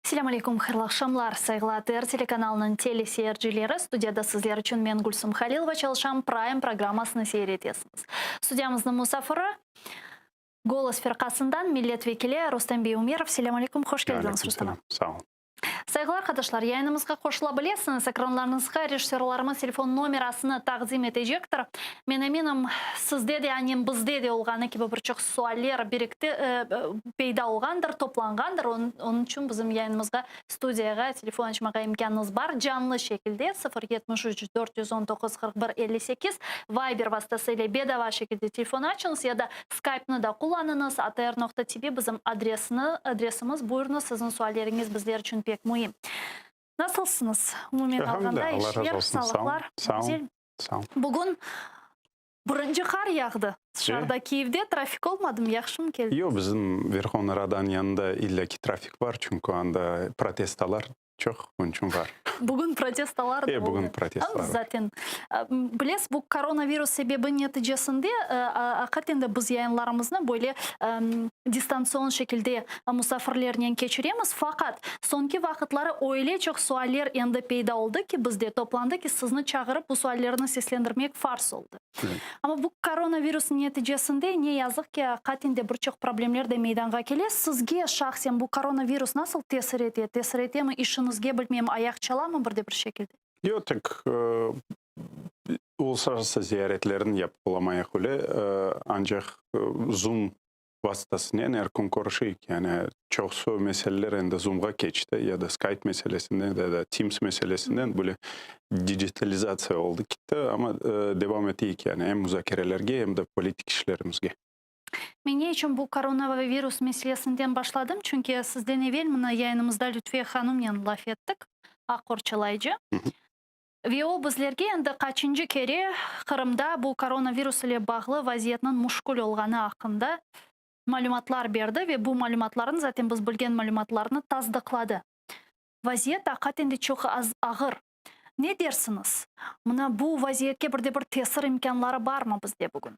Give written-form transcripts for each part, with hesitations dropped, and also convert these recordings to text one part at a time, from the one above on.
Selâm aleyküm, hayırlı aqşamlar, sayğılı ATR telekanalınıñ teleseyircileri. Studiyada sizler içün men, Gülsum Halilova, çalışam. Prime programmasını seyir etesiñiz. Studiyamıznıñ musafiri, Golos firqasından millet vekili Rustem bey Umerov. Selâm aleyküm, hoş keldiñiz, Rustem ağa. Sağ olun. Sayğılı arqadaşlar, yayınımızğa qoşula bilesiñiz. Ekranlarıñızğa rejissörlarımız telefon nomerasını taqdim etecektir. Men eminim, sizde de, anem bizde de olğanı kibi bir çoq sualler birikti, peyda olğandır, toplanğandır. Onıñ içün bizim yayınımızğa, studiyağa telefon açmağa imkânıñız bar. Canlı şekilde 0 73 419 41 58 Viber vastası ile bedava şekilde telefon açıñız ya da Skype-nı da qullanıñız, atr noqta tv bizim adresini, adresimiz. Buyurıñız, siziñ sualleriñiz bizler içün pek müim. Nasılsıñız? Umumen alğanda, işler, sağlıqlar güzel? Bugün birinci qar yağdı tışarıda, Kiyevde. Trafik olmadımı? Yahşımı keldiñiz? Yoq, bizim Verhovna Radanıñ yanında illa ki trafik bar, çünki anda protestalar Çoq, onıñ içün bar. Bugün protestolar da E, bugün oldı. protestolar var. Zaten, bilesiz, bu koronavirus sebebi neticesinde, aqiqaten de biz yayınlarımıznı böyle distantsion şekilde musafirlernen keçiremiz. Faqat soñki vaqıtları öyle çoq sualler endi peyda oldı ki, bizde toplandı ki, sizni çağırıp bu suallerni seslendirmek farz oldı. Amma bu koronavirus neticesinde, ne yazıq ki, aqiqaten de bir çoq problemler de meydanğa kele. Sizge şahsen bu koronavirus nasıl tesir ete? Tesir etemi işiñizge, bilmeyim, ayaq çalamı bir de bir şekilde? Yoq, tek uluslararası ziyaretlerni yapıp olamayıq öyle, ancaq Zoom vasıtasınen er kün körüşeyik. Yani çoqusı meseleler endi Zoomğa keçti, ya da Skype meselesinden, ya da Teams meselesinden böyle digitalizatsiya oldı kitti, amma devam eteyik yani em muzakerelerge, em de politik işlerimizge. Men ne içün bu koronavirus meselesinden başladım, çünki sizden evel mına yayınımızda Lütfiye hanımnen laf ettik, aq qorçalayıcı. Ve o bizlerge endi qaçıncı kere Qırımda bu koronavirus ile bağlı vaziyetniñ muşkül olğanı aqqında malümatlar berdi ve bu malümatlarnı, zaten biz bilgen malümatlarnı tasdıqladı. Vaziyet aqiqaten de çoq ağır. Ne dersiñiz, mına bu vaziyetke bir de bir tesir imkânları barmı bizde bugün?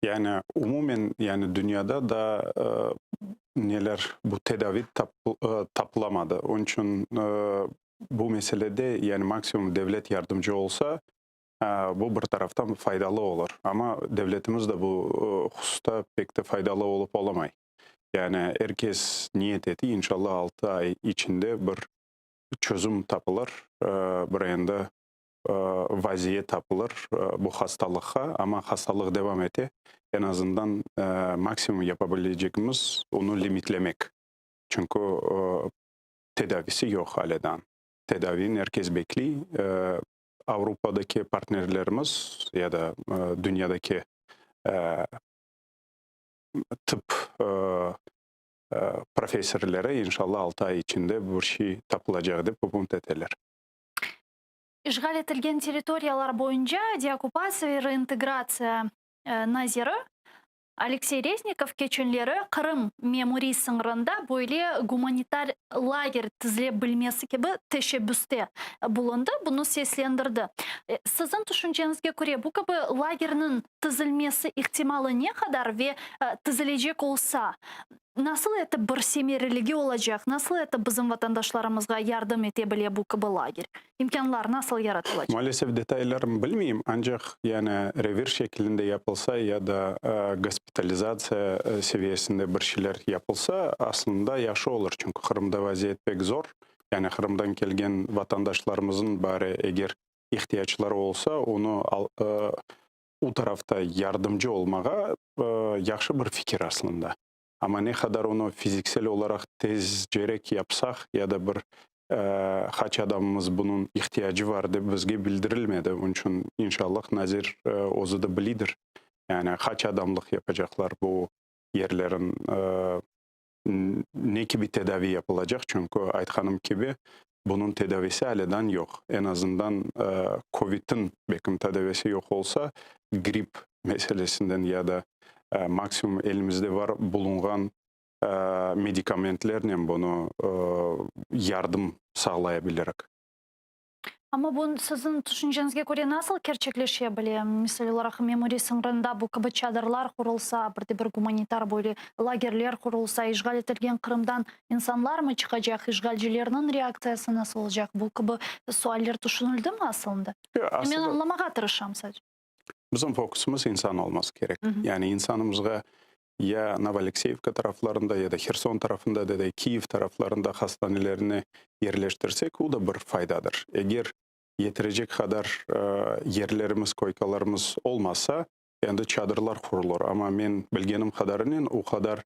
Yani umumen, yani dünyada da neler bu tedavi tapılamadı. Onıñ içün bu meselede yani maksimum devlet yardımcı olsa, bu bir taraftan faydalı olur. Amma devletimiz de bu hususta pek de faydalı olıp olamay. Yani er kes niyet ete, inşallah altı ay içinde bir çözüm tapılır, bir endi vaziyet tapılır bu hastalıqqa, amma hastalıq devam ete. Eñ azından maksimum yapa bilecegimiz, onı limitlemek. Çünki tedavisi yoq alâ daa. Tedaviyni er kes bekliy. Avropadaki partnerlerimiz ya da dünyadaki tıp professorları inşallah altı ay içinde bir şey tapılacaq dep ümüt eteler. İşğal etilgen territoriyalar boyunca deokkupatsiya ve reintegratsiya naziri Aleksey Reznikov keçenleri Qırım memuriy sıñırında böyle gumanitar lager tizile bilmesi kibi teşebbüste bulundı, bunı seslendirdi. Siziñ tüşünceñizge köre, bu kibi lagerniñ tizilmesi ihtimalı ne qadar ve tizilecek olsa, Nasıl etip bir semereligi olacaq, nasıl etip bizim vatandaşlarımızğa yardım ete bile bu kibi lager? İmkânlar nasıl yaratılacaq? Maalesef detaylarını bilmeyim, ancaq yani revir şekilinde yapılsa ya da gospitalizatsiya seviyesinde bir şeyler yapılsa, aslında yahşı olur, çünki Qırımda vaziyet pek zor. Yani Qırımdan kelgen vatandaşlarımıznıñ bari eger ihtiyacları olsa, onı o tarafta yardımcı olmağa yahşı bir fikir aslında. Amma ne qadar onı fiziksel olaraq tezcerek yapsaq ya da bir qaç adamımız bunıñ ihtiyacı var dep bizge bildirilmedi. Onıñ içün inşallah nazir özü de bilidir, yani qaç adamlıq yapacaqlar bu yerlerin, ne kibi tedavi yapılacaq, çünki aytqanım kibi, bunıñ tedavisi alâdan yoq. Eñ azından kövidniñ belkim tedavisi yoq olsa, gripp meselesinden ya da maksimum elimizde var bulunğan medikamentlernen bunı yardım sağlaya bilirik. Amma bu, siziñ tüşünceñizge köre, nasıl kerçekleşe bile? Misal olaraq, memuriy sıñırında bu kibi çadırlar qurulsa, bir de bir gumanitar böyle lagerler qurulsa, işğal etilgen Qırımdan insanlarmı çıqacaq, işğalcilerniñ reaktsiyası nasıl olacaq? Bu kibi sualler tüşünildimi aslında? Men añlamağa tırışam sadece. Bizim fokusımız insan olması kerek. Yani insanımızğa ya Novoalekseyevka taraflarında, ya da Herson tarafında, ya da Kiyev taraflarında hastanelerine yerleştirsek, o da bir faydadır. Eger yetirecek qadar yerlerimiz, koykalarımız olmasa, endi çadırlar qurulur. Amma men bilgenim qadarınen, o qadar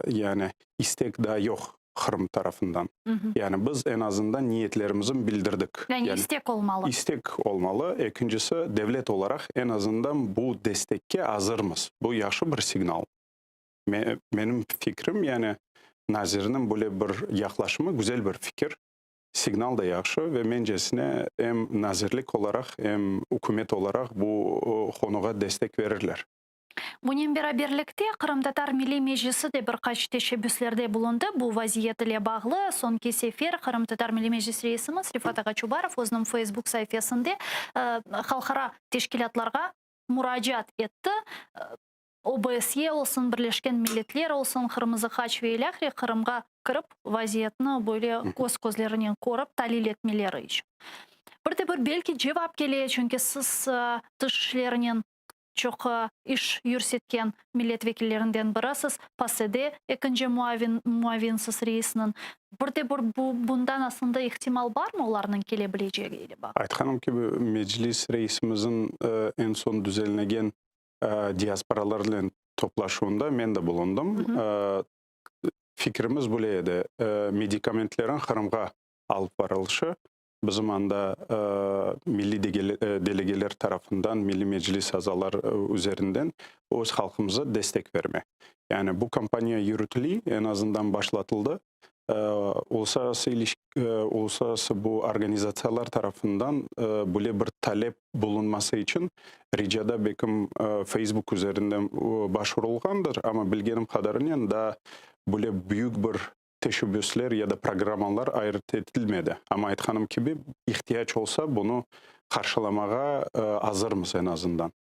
yani istek daa yoq Qırım tarafından. Yani biz eñ azından niyetlerimizni bildirdik. Yani istek olmalı. İstek olmalı. Ekincisi, devlet olaraq eñ azından bu destekke azırmız. Bu yahşı bir signal. Menim fikrim, yani nazirniñ böyle bir yaqlaşımı güzel bir fikir. Signal da yahşı ve mencesine em nazirlik olaraq, em ükümet olaraq bu qonuğa destek verirler. Bunen beraberlikte, Qırımtatar Milliy Meclisi de bir qaç teşebbüslerde bulundı. Bu vaziyet ile bağlı soñki sefer Qırımtatar Milliy Meclis reisimiz Refat ağa Çubarov özüniñ Facebook saifesinde halqara teşkilâtlarğa muracaat etti. OBSE olsun, Birleşken Milletler olsun, Qırmızı Haç ve ilâhre Qırımğa kirip, vaziyetni böyle köz közlerinen körip, talil etmeleri içün. Bir de bir belki cevap kele, çünki siz tış işlerinen çoq iş yürsetken millet vekillerinden birisiz, PACEde ekinci muavin, muavinsiz reisniñ. Bir de bir bu, bundan aslında ihtimal barmı olarnıñ kele bilecegi ile bağlı? Aytqanım kibi, Meclis reisimizin eñ soñ düzenlegen diasporalarnen toplaşuvında men de bulundım. Fikrimiz böyle edi, medikamentlerin Qırımğa alıp barılışı, Bizim anda milliy delegeler tarafından, Milliy Meclis azalar üzerinden öz halqımıza destek berme. Yani bu kampaniya yürütiliy, eñ azından başlatıldı. Uluslararası uluslararası bu organizatsiyalar tarafından böyle bir talep bulunması içün ricada belkim Facebook üzerinden başvurulğandır, amma bilgenim qadarınen daa böyle büyük bir teşebbüsler ya da programmalar ayırt etilmedi. Amma aytqanım kibi, ihtiyac olsa, bunı qarşılamağa azırmız eñ azından.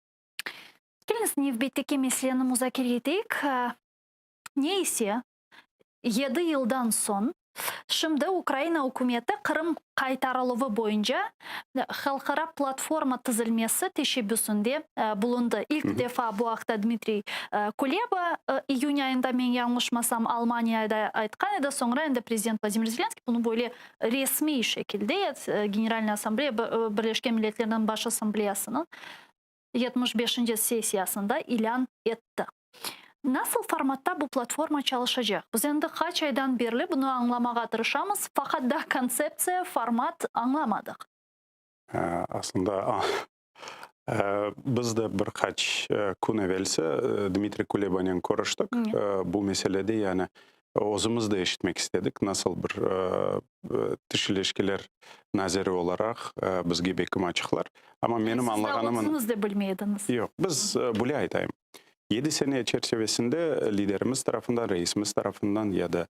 Keliñiz, nevbetteki meseleni muzakere eteyik. Ne ise, yedi yıldan soñ Şimdi Ukraina ükümeti Qırım qaytarıluvı boyunca halqara platforma tizilmesi teşebbüsinde bulundı. İlk defa bu aqta Dmitriy Kuleba iyün ayında, men yañlışmasam, Almaniyada aytqan edi, soñra endi prezident Vladimir Zelenskiy bunı böyle resmiy şekilde Generalnıy Assambleya, Birleşken Milletlerniñ Baş Assambleyasınıñ 75-nci sessiyasında ilân etti. Nasıl formatta bu platforma çalışacaq? Biz endi qaç aydan berli bunı añlamağa tırışamız, faqat daa kontseptsiya, format añlamadıq. Aslında, biz de bir qaç kün evelsi Dmitriy Kulebanen körüştik. Bu meselede, yani, özümiz de eşitmek istedik, nasıl bir tış ilişkiler naziri olaraq bizge bekim açıqlar. Amma menim añlağanım... Siz özüñiz de bilmey ediñiz. Yoq, biz böyle aytayım. Yedi sene çerçevesinde liderimiz tarafından, reisimiz tarafından ya da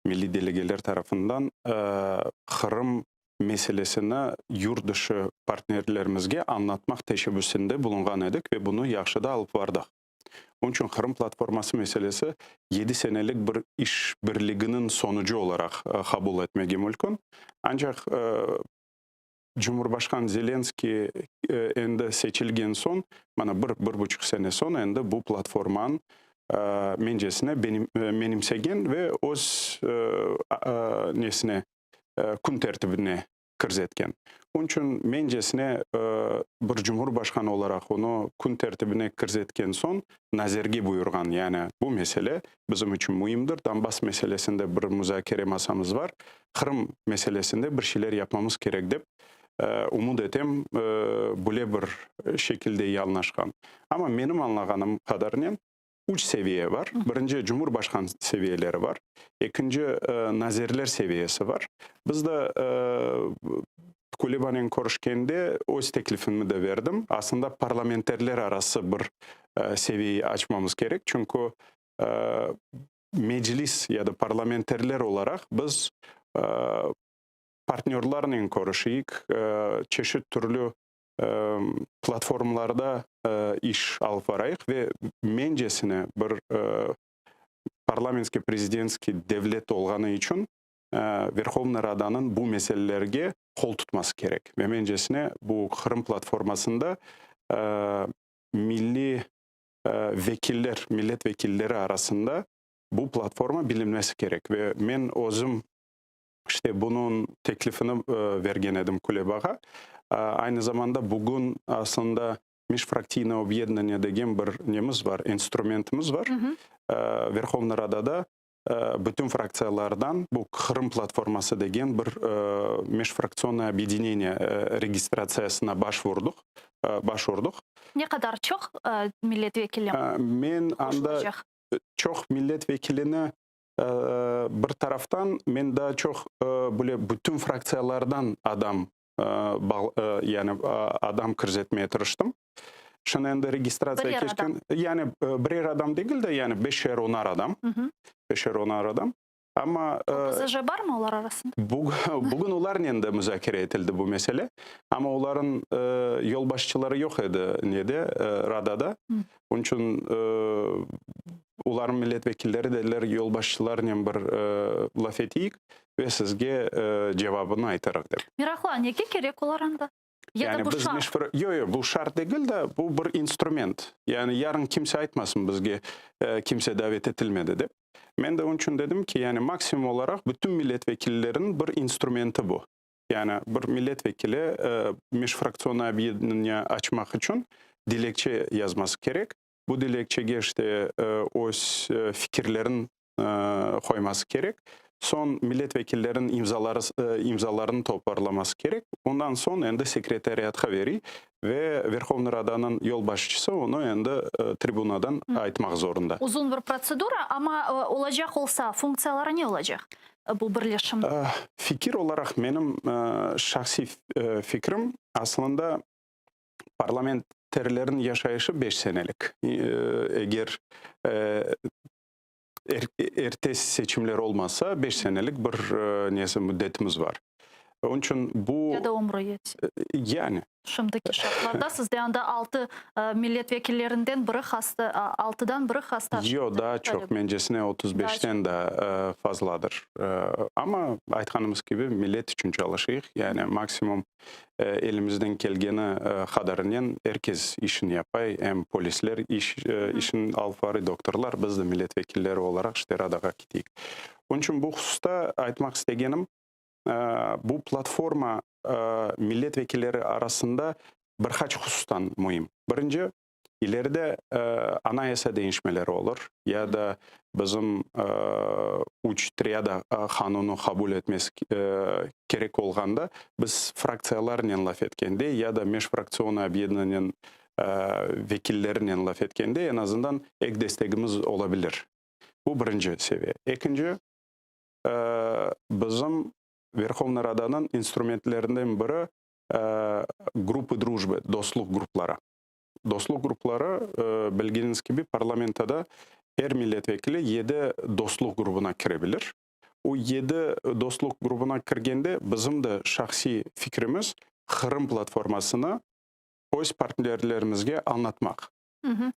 milliy delegeler tarafından Qırım meselesini yurt dışı partnerlerimizge añlatmaq teşebbüsinde bulunğan edik ve bunı yahşı da alıp bardıq. Onıñ içün Qırım platforması meselesi yedi senelik bir işbirliginiñ sonucu olaraq qabul etmege mülkün. Ancaq Cumhurbaşqan Zelenskiy endi seçilgen soñ, mana bir, bir buçuq sene soñ endi bu platformanı mencesine menimsegen ve öz nesine, kün tertibine kirzetken. Onıñ içün mencesine bir cumhurbaşqanı olaraq onı kün tertibine kirzetken soñ nazirge buyurğan, yani bu mesele bizim içün müimdir, Donbass meselesinde bir muzakere masamız bar, Qırım meselesinde bir şeyler yapmamız kerek dep ümüt etem, böyle bir şekilde yalnaşqan. Amma menim añlağanım qadarınen üç seviye bar. Birinci, cumhurbaşqan seviyeleri bar. Ekinci, nazirler seviyesi bar. Biz de Kulebanen körüşkende öz teklifimni de berdim. Aslında parlamenterler arası bir seviyeyi açmamız kerek, çünki Meclis ya da parlamenterler olaraq biz. Partnörlarnen körüşeyik, çeşit türlü platformlarda iş alıp barayıq ve mencesine bir parlamentskiy-prezidentskiy devlet olğanı içün Verhovna Radanıñ bu meselelerge qol tutması kerek. Ve mencesine bu Qırım platformasında milliy vekiller, millet vekilleri arasında bu platforma bilinmesi kerek. Ve men özüm İşte, bunıñ teklifini bergen edim Kulebağa. Aynı zamanda bugün aslında Mijfraktiynıye obyedınnaniye degen bir nemiz bar, instrumentimiz bar. Verhovna Radada bütün fraktsiyalardan bu Qırım platforması degen bir mijfraktsionnıye obyedınneniye registratsiyasına baş vurdıq, baş urdıq. Ne qadar çoq millet vekili Men anda çoq millet vekilini Bir taraftan, men daa çoq böyle bütün fraktsiyalardan adam, yani adam kirsetmeye tırıştım. Şimdi endi registratsiya keçken. Yani birer adam degil de, yani beşer, onar adam. Beşer, onar adam. Amma. OPZJ barmı olar arasında? Bugün olarnen de muzakere etildi bu mesele. Amma olarnıñ yolbaşçıları yoq edi nede, Radada. Onıñ içün olarnıñ millet vekilleri dediler, yolbaşçılarnen bir laf eteyik ve sizge cevabını aytarıq dep. Meraqlı, nege kerek olar anda? Ya da bu şart? Yoq, yoq, bu şart degil de, bu bir instrument. Yani yarın kimse aytmasın bizge, kimse davet etilmedi dep. Men de onıñ içün dedim ki, yani maksimum olaraq bütün millet vekilleriniñ bir instrumenti bu. Yani bir millet vekili mijfraktsionnoye obyedınneniye açmaq içün dilekçe yazması kerek. Bu dilekçege işte öz fikirlerin qoyması kerek. Soñ millet vekilleriniñ imzaları imzalarını toparlaması kerek. Ondan soñ endi sekretariatqa beriy ve Verhovna Radanıñ yolbaşçısı onı endi tribunadan aytmaq zorunda. Uzun bir protsedura, amma olacaq olsa, funktsiyaları ne olacaq? bu birleşim? Fikir olaraq menim şahsiy fikrim, aslında parlamenterlerniñ yaşayışı beş senelik. Eger erte seçimler olmasa, beş senelik bir nesi müddetimiz bar. Onıñ içün bu... Ya da ömrü yetse. Yani. Şimdiki şartlarda sizde anda altı millet vekillerinden biri hasta, altıdan biri hasta. Yoq, daa çoq, mencesine 35-ten daa fazladır. Amma aytqanımız kibi, millet içün çalışıyıq, yani maksimum elimizden kelgeni qadarınen er kes işini yapay, em polisler iş işini alıp bara, doktorlar, biz de millet vekilleri olaraq işte Radağa keteyik. Onıñ içün bu hususta aytmaq istegenim, Bu platforma millet vekilleri arasında bir qaç husustan müim. Birinci, ileride anayasa deñişmeleri olur ya da bizim üç triada qanunı qabul etmesi kerek olğanda biz fraktsiyalarnen laf etkende ya da mejfraktsionnoye obyedınneniñ vekillerinen laf etkende eñ azından ek destegimiz ola bilir. Bu birinci seviye. Ekinci, Bizim Verhovna Radanıñ instrumentlerinden biri Gruppı drujbı, dostluq grupları. Dostluq grupları, bilgeniñiz kibi, parlamentoda er milletvekili yedi dostluq grubuna kire bilir. O yedi dostluq grubuna kirgende bizim de şahsiy fikrimiz Qırım platformasını öz partnerlerimizge añlatmaq.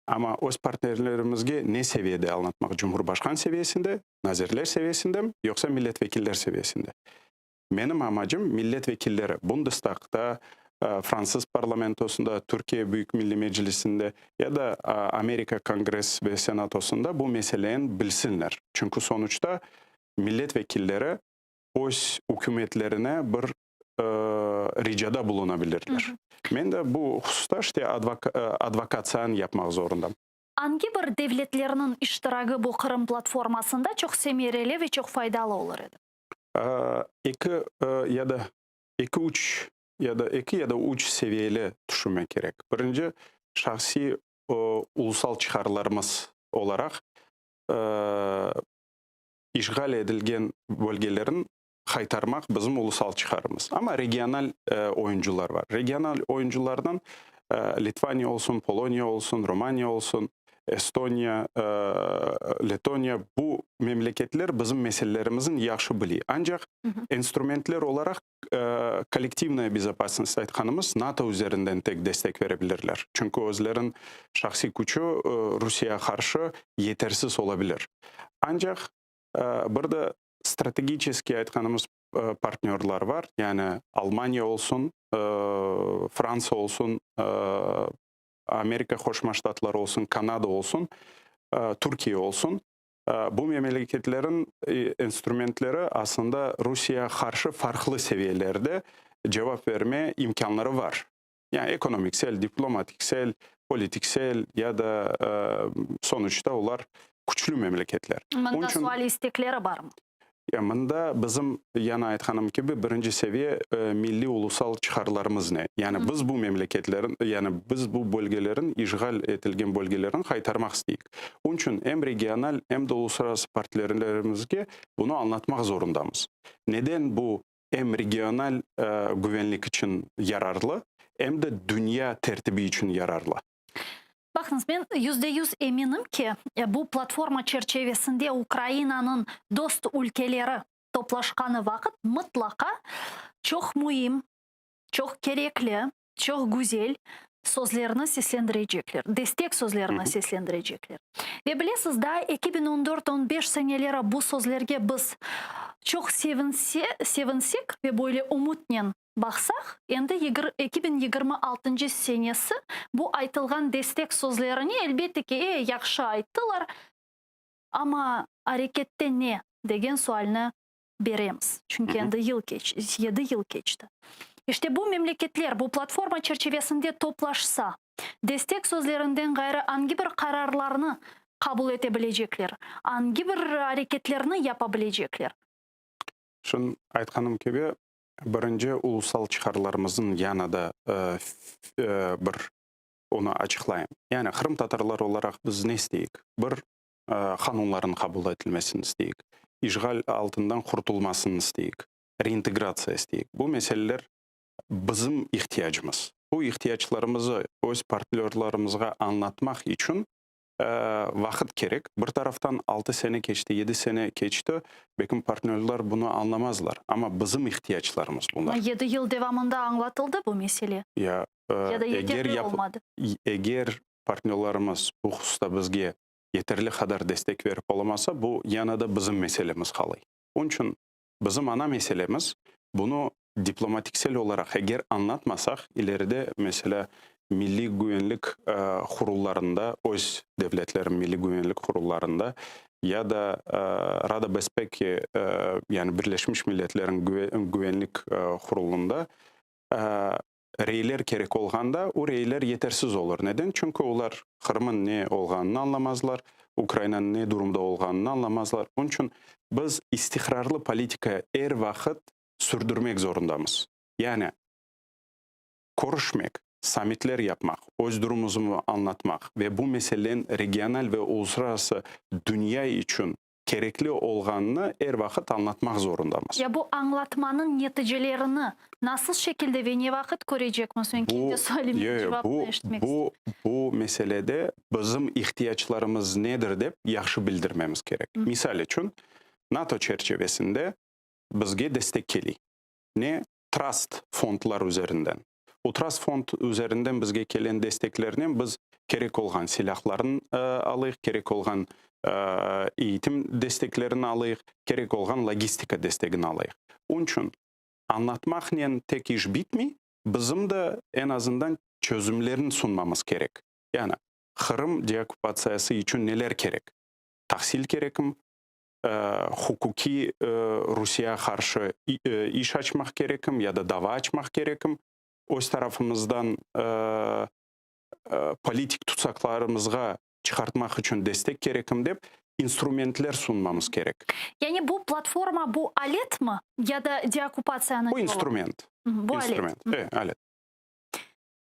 Amma öz partnerlerimizge ne seviyede añlatmaq, Cumhurbaşqan seviyesinde, nazirler seviyesindemi, yoqsa milletvekiller seviyesinde? Menim amacım, milletvekilleri Bundestagda, Fransız parlamentosında, Türkiye Büyük Milliy Meclisinde ya da Amerika Kongress ve Senatosında bu meseleni bilsinler. Çünki sonuçta milletvekilleri öz ükümetlerine bir ricada buluna bilirler. Men de bu hususta işte advokatsiyanı yapmaq zorundam. Angi bir devletlerniñ iştiragi bu Qırım platformasında çoq semereli ve çoq faydalı olur edi? Eki ya da eki üç ya da eki ya da üç seviyeli tüşünmek kerek. Birinci, şahsiy ulusal çıqarlarımız olaraq işğal edilgen bölgelerniñ qaytarmaq bizim ulusal çıqarımız. Amma regional oyuncılar bar. Regional oyuncılardan Litvaniya olsun, Poloniya olsun, Romaniya olsun. Estoniya, Letoniya, bu memleketler bizim meselelerimizni yahşı bile. Ancaq enstrumentler olaraq kollektivnaya bezopasnost aytqanımız NATO üzerinden tek destek bere bilirler. Çünki özleriniñ şahsiy küçü Rusiyağa qarşı yetersiz ola bilir. Ancaq bir de strategiçeskiy aytqanımız partnörlar bar, yani Almaniya olsun, Fransa olsun, Amerika Qoşma Ştatları olsun, Kanada olsun, Türkiye olsun, bu memleketlerin enstrumentleri aslında Rusiyağa qarşı farqlı seviyelerde cevap verme imkânları bar. Yani ekonomiksel, diplomatiksel, politiksel ya da sonuçta olar küçlü memleketler. Mında sual istekleri barmı? Ya mında bizim, yana aytqanım kibi, birinci seviye milliy ulusal çıqarlarımız ne? Yani biz bu memleketlerin, yani biz bu bölgelerin, işğal etilgen bölgelerin qaytarmaq isteyik. Onıñ içün em regional, em de uluslararası partnerlerimizge bunı añlatmaq zorundamız. Neden bu em regional güvenlik içün yararlı, em de dünya tertibi içün yararlı? Baqıñız, men 100% eminim ki, bu platforma çerçevesinde Ukrainanıñ dost ülkeleri toplaşqanı vaqıt mıtlaqa çoq müim, çoq kerekli, çoq güzel sözlerni seslendirecekler, destek sözlerini seslendirecekler. Ve bilesiz, daa 2014-15 seneleri bu sözlerge biz çoq sevinsek ve böyle ümütnen Baqsaq, endi 2026-ncı senesi bu aytılğan destek sözlerine, elbette ki, e, yahşı ayttılar, amma arekette ne, degen sualni beremiz. Çünki endi yıl yedi yıl keçti. İşte bu memleketler bu platforma çerçivesinde toplaşsa, destek sözlerinden ğayrı angi bir qararlarnı qabul ete bilecekler, angi bir areketlerni yapa bilecekler? Şunı aytqanım kibi, Birinci, ulusal çıqarlarımıznıñ yanı da bir onı açıqlayım. Yani qırımtatarlar olaraq biz ne isteyik? Bir, qanunlarnıñ qabul etilmesini isteyik, işğal altından qurtulmasını isteyik, reintegratsiya isteyik. Bu meseleler bizim ihtiyacımız. Bu ihtiyaclarımızı öz partnörlarımızğa añlatmaq içün Vaqıt kerek. Bir taraftan, altı sene keçti, yedi sene keçti, belkim partnörlar bunı añlamazlar, amma bizim ihtiyaclarımız bunlar. Amma yedi yıl devamında añlatıldı bu mesele? Ya, Ya da eger yeterli olmadı? Eger partnörlarımız bu hususta bizge yeterli qadar destek verip olamasa, bu yana da bizim meselemiz qalay. Onıñ içün bizim ana meselemiz, bunı diplomatiksel olaraq eger añlatmasaq, ileride, meselâ, milliy güvenlik qurullarında, öz devletlerin milliy güvenlik qurullarında ya da Rada Bespeki, yani Birleşmiş Milletlerin güvenlik qurulında reyler kerek olğanda, o reyler yetersiz olur. Neden? Çünki olar Qırımın ne olğanını añlamazlar, Ukrainanıñ ne durumda olğanını añlamazlar. Onıñ içün biz istiqrarlı politika er vaqıt sürdürmek zorundamız. Yani körüşmek, sammitler yapmaq, öz durumımızı añlatmaq ve bu meseleniñ regional ve uluslararası dünya içün kerekli olğanını er vaqıt añlatmaq zorundamız. Ya bu añlatmanıñ neticelerini nasıl şekilde ve ne vaqıt körecekmiz? Men kendi sualimniñ cevabını eşitmek isteyim. Bu meselede bizim ihtiyaclarımız nedir dep yahşı bildirmemiz kerek. Misal içün, NATO çerçivesinde bizge destek keliy. Ne trast fondlar üzerinden. O trast fond üzerinden bizge kelen desteklernen biz kerek olğan silâhlarnı alayıq, kerek olğan eğitim desteklerini alayıq, kerek olğan logistika destegini alayıq. Onıñ içün añlatmaqnen tek iş bitmey, bizim de eñ azından çözümlerni sunmamız kerek. Yani Qırım deokkupatsiyası içün neler kerek? Tahsil kerekmi? Huquqiy Rusiyeğa qarşı iş açmaq kerekim ya da dava açmaq kerekim? Öz tarafımızdan politik tutsaqlarımızğa çıqartmaq içün destek kerekim dep instrumentler sunmamız kerek. Yani bu platforma bu aletmi ya da deokkupatsiyanıñ yolu? Bu instrument. Bu alet. İnstrument, e, alet.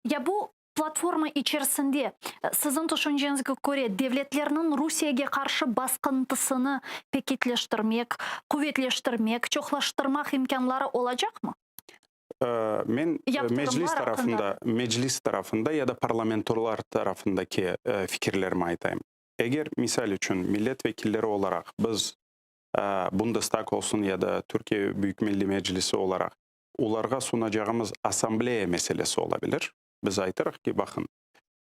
Ya bu platforma içerisinde, siziñ tüşünceñizge köre, devletlerniñ Rusiyege qarşı basqıntısını pekitleştirmek, quvetleştirmek, çoqlaştırmaq imkânları olacaqmı? Men Meclis tarafında, Meclis tarafında ya da parlamentolar tarafındaki fikirlerimi aytayım. Eger, misal içün, millet vekilleri olaraq biz Bundestag olsun ya da Türkiye Büyük Milliy Meclisi olaraq olarğa sunacağımız assambleya meselesi olabilir. Biz aytırıq ki, baqın,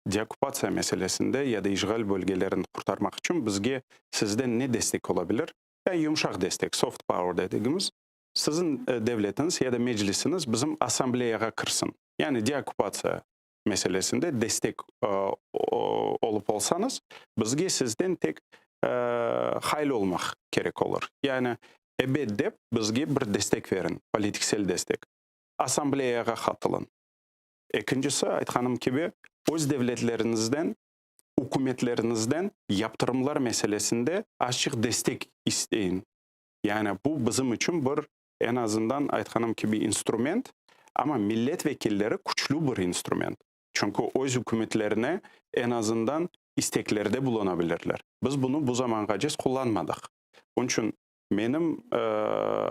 deokkupatsiya meselesinde ya da işğal bölgelerini qurtarmaq içün bizge sizden ne destek olabilir? Yani yumşaq destek, soft power dedigimiz, siziñ devletiñiz ya da meclisiñiz bizim assambleyağa kirsin. Yani deokkupatsiya meselesinde destek olıp olsañız, bizge sizden tek haylı olmaq kerek olur. Yani ebet dep bizge bir destek beriñ, politiksel destek. Assambleyağa qatılıñ. Ekincisi, aytqanım kibi, öz devletleriñizden, ükümetleriñizden yaptırımlar meselesinde azçıq destek isteyin. Yani bu bizim içün bir, eñ azından, aytqanım kibi, instrument, amma millet vekilleri küçlü bir instrument. Çünki öz ükümetlerine eñ azından isteklerde buluna bilirler. Biz bunı bu zamanğace qullanmadıq. Onıñ içün menim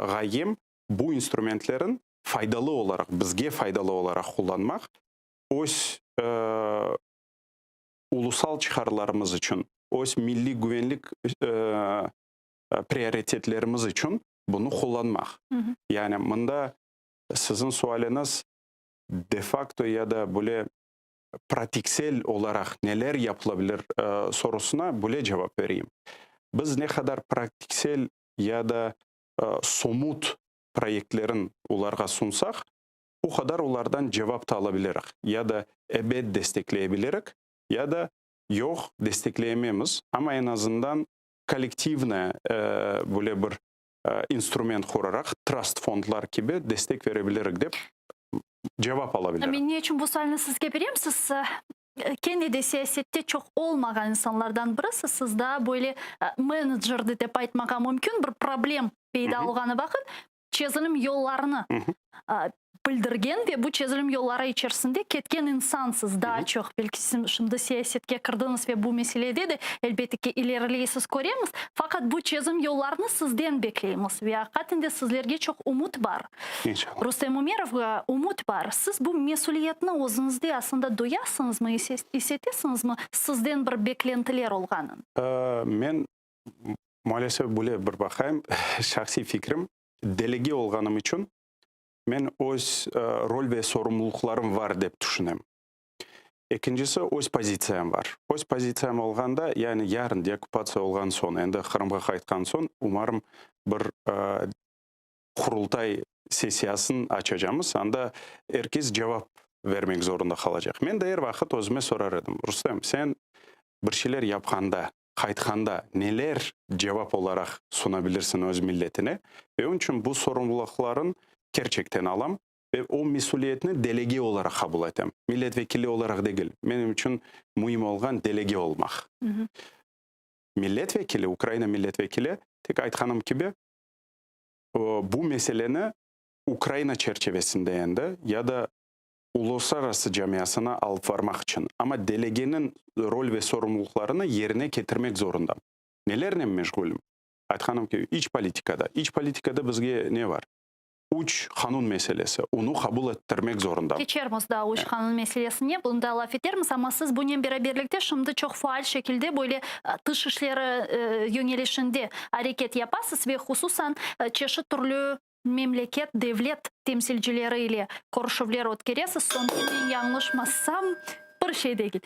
ğayem bu instrumentlerin faydalı olaraq, bizge faydalı olaraq qullanmaq, öz ulusal çıqarlarımız içün, öz milliy güvenlik prioritetlerimiz içün bunı qullanmaq. Yani mında siziñ sualiñiz de-fakto ya da böyle pratiksel olaraq neler yapılabilir sorusına böyle cevap bereyim. Biz ne qadar pratiksel ya da somut proyektlerin olarğa sunsaq, o qadar olardan cevap da alabiliriq, ya da ebet destekleyebilirik, ya da yoq, destekleyememiz, amma eñ azından kollektivnaya böyle bir instrument quraraq, trast fondlar kibi destek verebilirik dep cevap alabilirik. Men ne içün bu sualni sizge berem? Siz kene de siyasette çoq olmağan insanlardan birisiz. Siz daa böyle menecer de dep aytmağa mümkün, bir problem peyda olğanı vaqıt çezilim yollarını bildirgen ve bu çezilim yolları içerisinde ketken insansız daa çoq. Belki siz şimdi siyasetke kirdiñiz ve bu meselede de, elbette ki, ilerileysiz, köremiz. Faqat bu çezim yollarını sizden bekleymiz ve aqiqaten de sizlerge çoq ümüt bar. İnşallah. Rustem Umerovğa ümüt bar. Siz bu mesüliyetni özüñizde aslında duyasıñızmı, is etesiñizmi, sizden bir beklentiler olğanın? Men, maalesef, böyle bir baqayım, şahsiy fikrim, delege olğanım içün men öz rol ve sorumluluqlarım var dep tüşünem. Ekincisi, öz pozitsiyam var. Öz pozitsiyam olğanda, yani yarın deokkupatsiya olğan soñ, endi Qırımğa qaytqan soñ, umarım, bir Qurultay sessiyasın açacamız, anda er kes cevap vermek zorunda qalacaq. Men de er vaqıt özüme sorar edim, Rustem, sen bir şeyler yapqanda, qaytqanda neler cevap olaraq sunabilirsiñ öz milletine? Ve onıñ içün bu sorumlılıqların kerçekten alam ve o mesüliyetni delege olaraq qabul etem, milletvekili olaraq degil. Menim içün müim olğan delege olmaq. Milletvekili, Ukraina milletvekili, tek aytqanım kibi, bu meseleni Ukraina çerçevesinde endi ya da uluslararası camiasına alıp varmaq içün, amma delegeniñ rol ve sorumluluqlarını yerine ketirmek zorundam. Nelernen meşğulim? Aytqanım kibi, iç politikada. İç politikada bizge ne var? Üç qanun meselesi, onı qabul ettirmek zorundam. Keçermiz daa üç qanun meselesine, bunı da laf etermiz, amma siz bunen beraberlikte şimdi çoq faal şekilde böyle tış işleri yöñelişinde areket yapasız ve hususan çeşit türlü memleket, devlet temsilcileri ile körüşüvler ötkeresiz. Soñki men yañlışmasam, bir şey degil.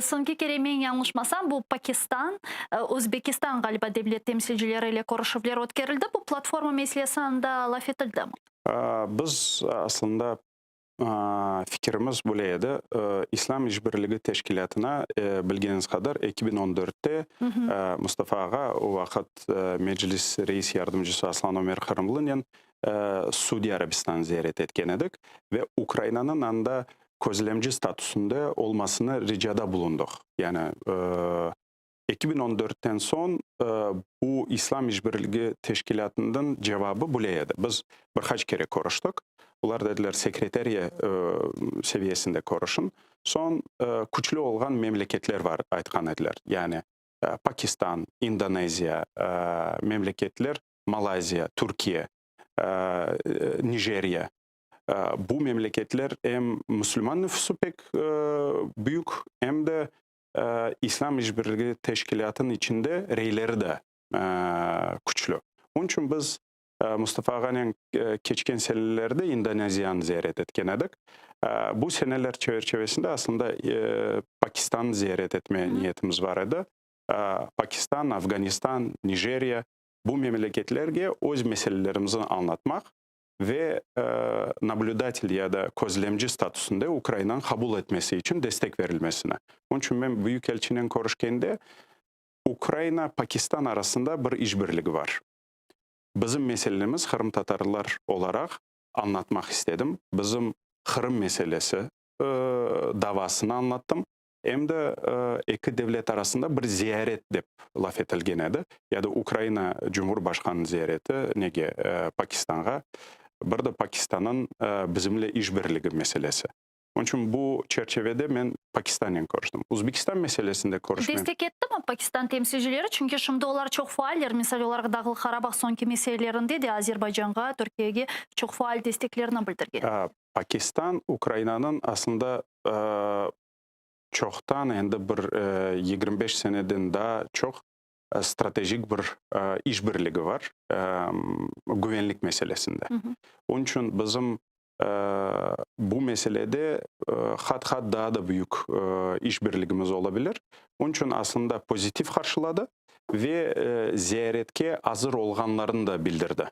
Soñki kere men yañlışmasam, bu Pakistan, Özbekistan, ğaliba, devlet temsilcileri ile körüşüvler ötkerildi. Bu platforma meselesi anda laf etildimi? Biz aslında Fikirimiz böyle edi, İslâm İşbirligi Teşkilâtına, bilgeniñiz qadar, 2014-te Mustafa ağa, o vaqıt Meclis reis yardımcısı Aslan Ömer Qırımlınen Suudiy Arabistanı ziyaret etken edik ve Ukrainanıñ anda közlemci statusında olmasını ricada bulundıq. Yani 2014-ten soñ bu İslâm İşbirligi Teşkilâtınıñ cevabı böyle edi, biz bir qaç kere körüştik, olar dediler, sekreteriya seviyesinde körüşin, soñ küçlü olğan memleketler bar, aytqan ediler, yani Pakistan, İndoneziya, memleketler, Malayziya, Türkiye, Nijeriya. Bu memleketler em musulman nüfusı pek büyük, em de İslâm İşbirligi Teşkilâtınıñ içinde reyleri de küçlü. Onıñ içün biz Mustafa ağanen keçken senelerde İndoneziyanı ziyaret etken edik. Bu seneler çerçevesinde aslında Pakistannı ziyaret etme niyetimiz bar edi. Pakistan, Afganistan, Nijeriya, bu memleketlerge öz meselelerimizni añlatmaq ve nablüdatel ya da közlemci statusında Ukrainanı qabul etmesi içün destek verilmesini. Onıñ içün men büyükelçinen körüşkende, Ukraina, Pakistan arasında bir işbirligi bar. Bizim meselemiz qırımtatarlar olaraq añlatmaq istedim. Bizim Qırım meselesi davasını añlattım. Em de eki devlet arasında bir ziyaret dep laf etilgen edi, ya da Ukraina Cumhurbaşqanınıñ ziyareti nege, Pakistanğa, bir de Pakistanıñ bizimle işbirligi meselesi. Onıñ içün bu çerçevede men Pakistannen körüştim. Uzbekistan meselesinde körüşmem. Destek ettimi Pakistan temsilcileri? Çünki şimdi olar çoq faaller, misal olaraq Dağlı Qarabağ soñki meselelerinde de Azerbaycanğa, Türkiyege çoq faal desteklerini bildirgen. Pakistan Ukrainanıñ aslında çoqtan, endi bir 25 seneden daa çoq stratejik bir işbirligi bar güvenlik meselesinde. Onıñ içün bizim bu meselede qat-qat daa da büyük işbirligimiz ola bilir. Onıñ içün aslında pozitiv qarşıladı ve ziyaretke azır olğanlarını da bildirdi.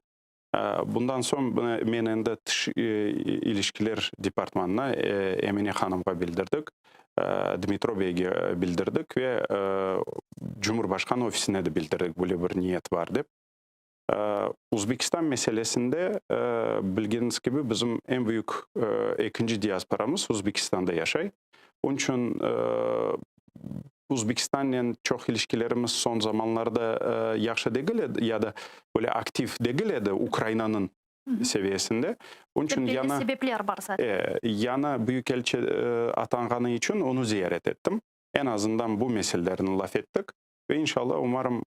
Bundan soñ men endi tış ilişkiler departmanına, Emine hanımğa bildirdik, Dmitro beyge bildirdik ve Cumhurbaşqan ofisine de bildirdik, böyle bir niyet bar dep. Uzbekistan meselesinde, bilgeniñiz kibi, bizim eñ büyük ekinci diasporamız Uzbekistanda yaşay. Onıñ içün Uzbekistannen çoq ilişkilerimiz soñ zamanlarda yahşı degil edi ya da böyle aktiv degil edi Ukrainanıñ seviyesinde. Onıñ içün yañı sebepler bar zaten. Yañı büyükelçi atanğanı içün onı ziyaret ettim. Eñ azından bu meselelerni laf ettik. Ve inşallah, umarım,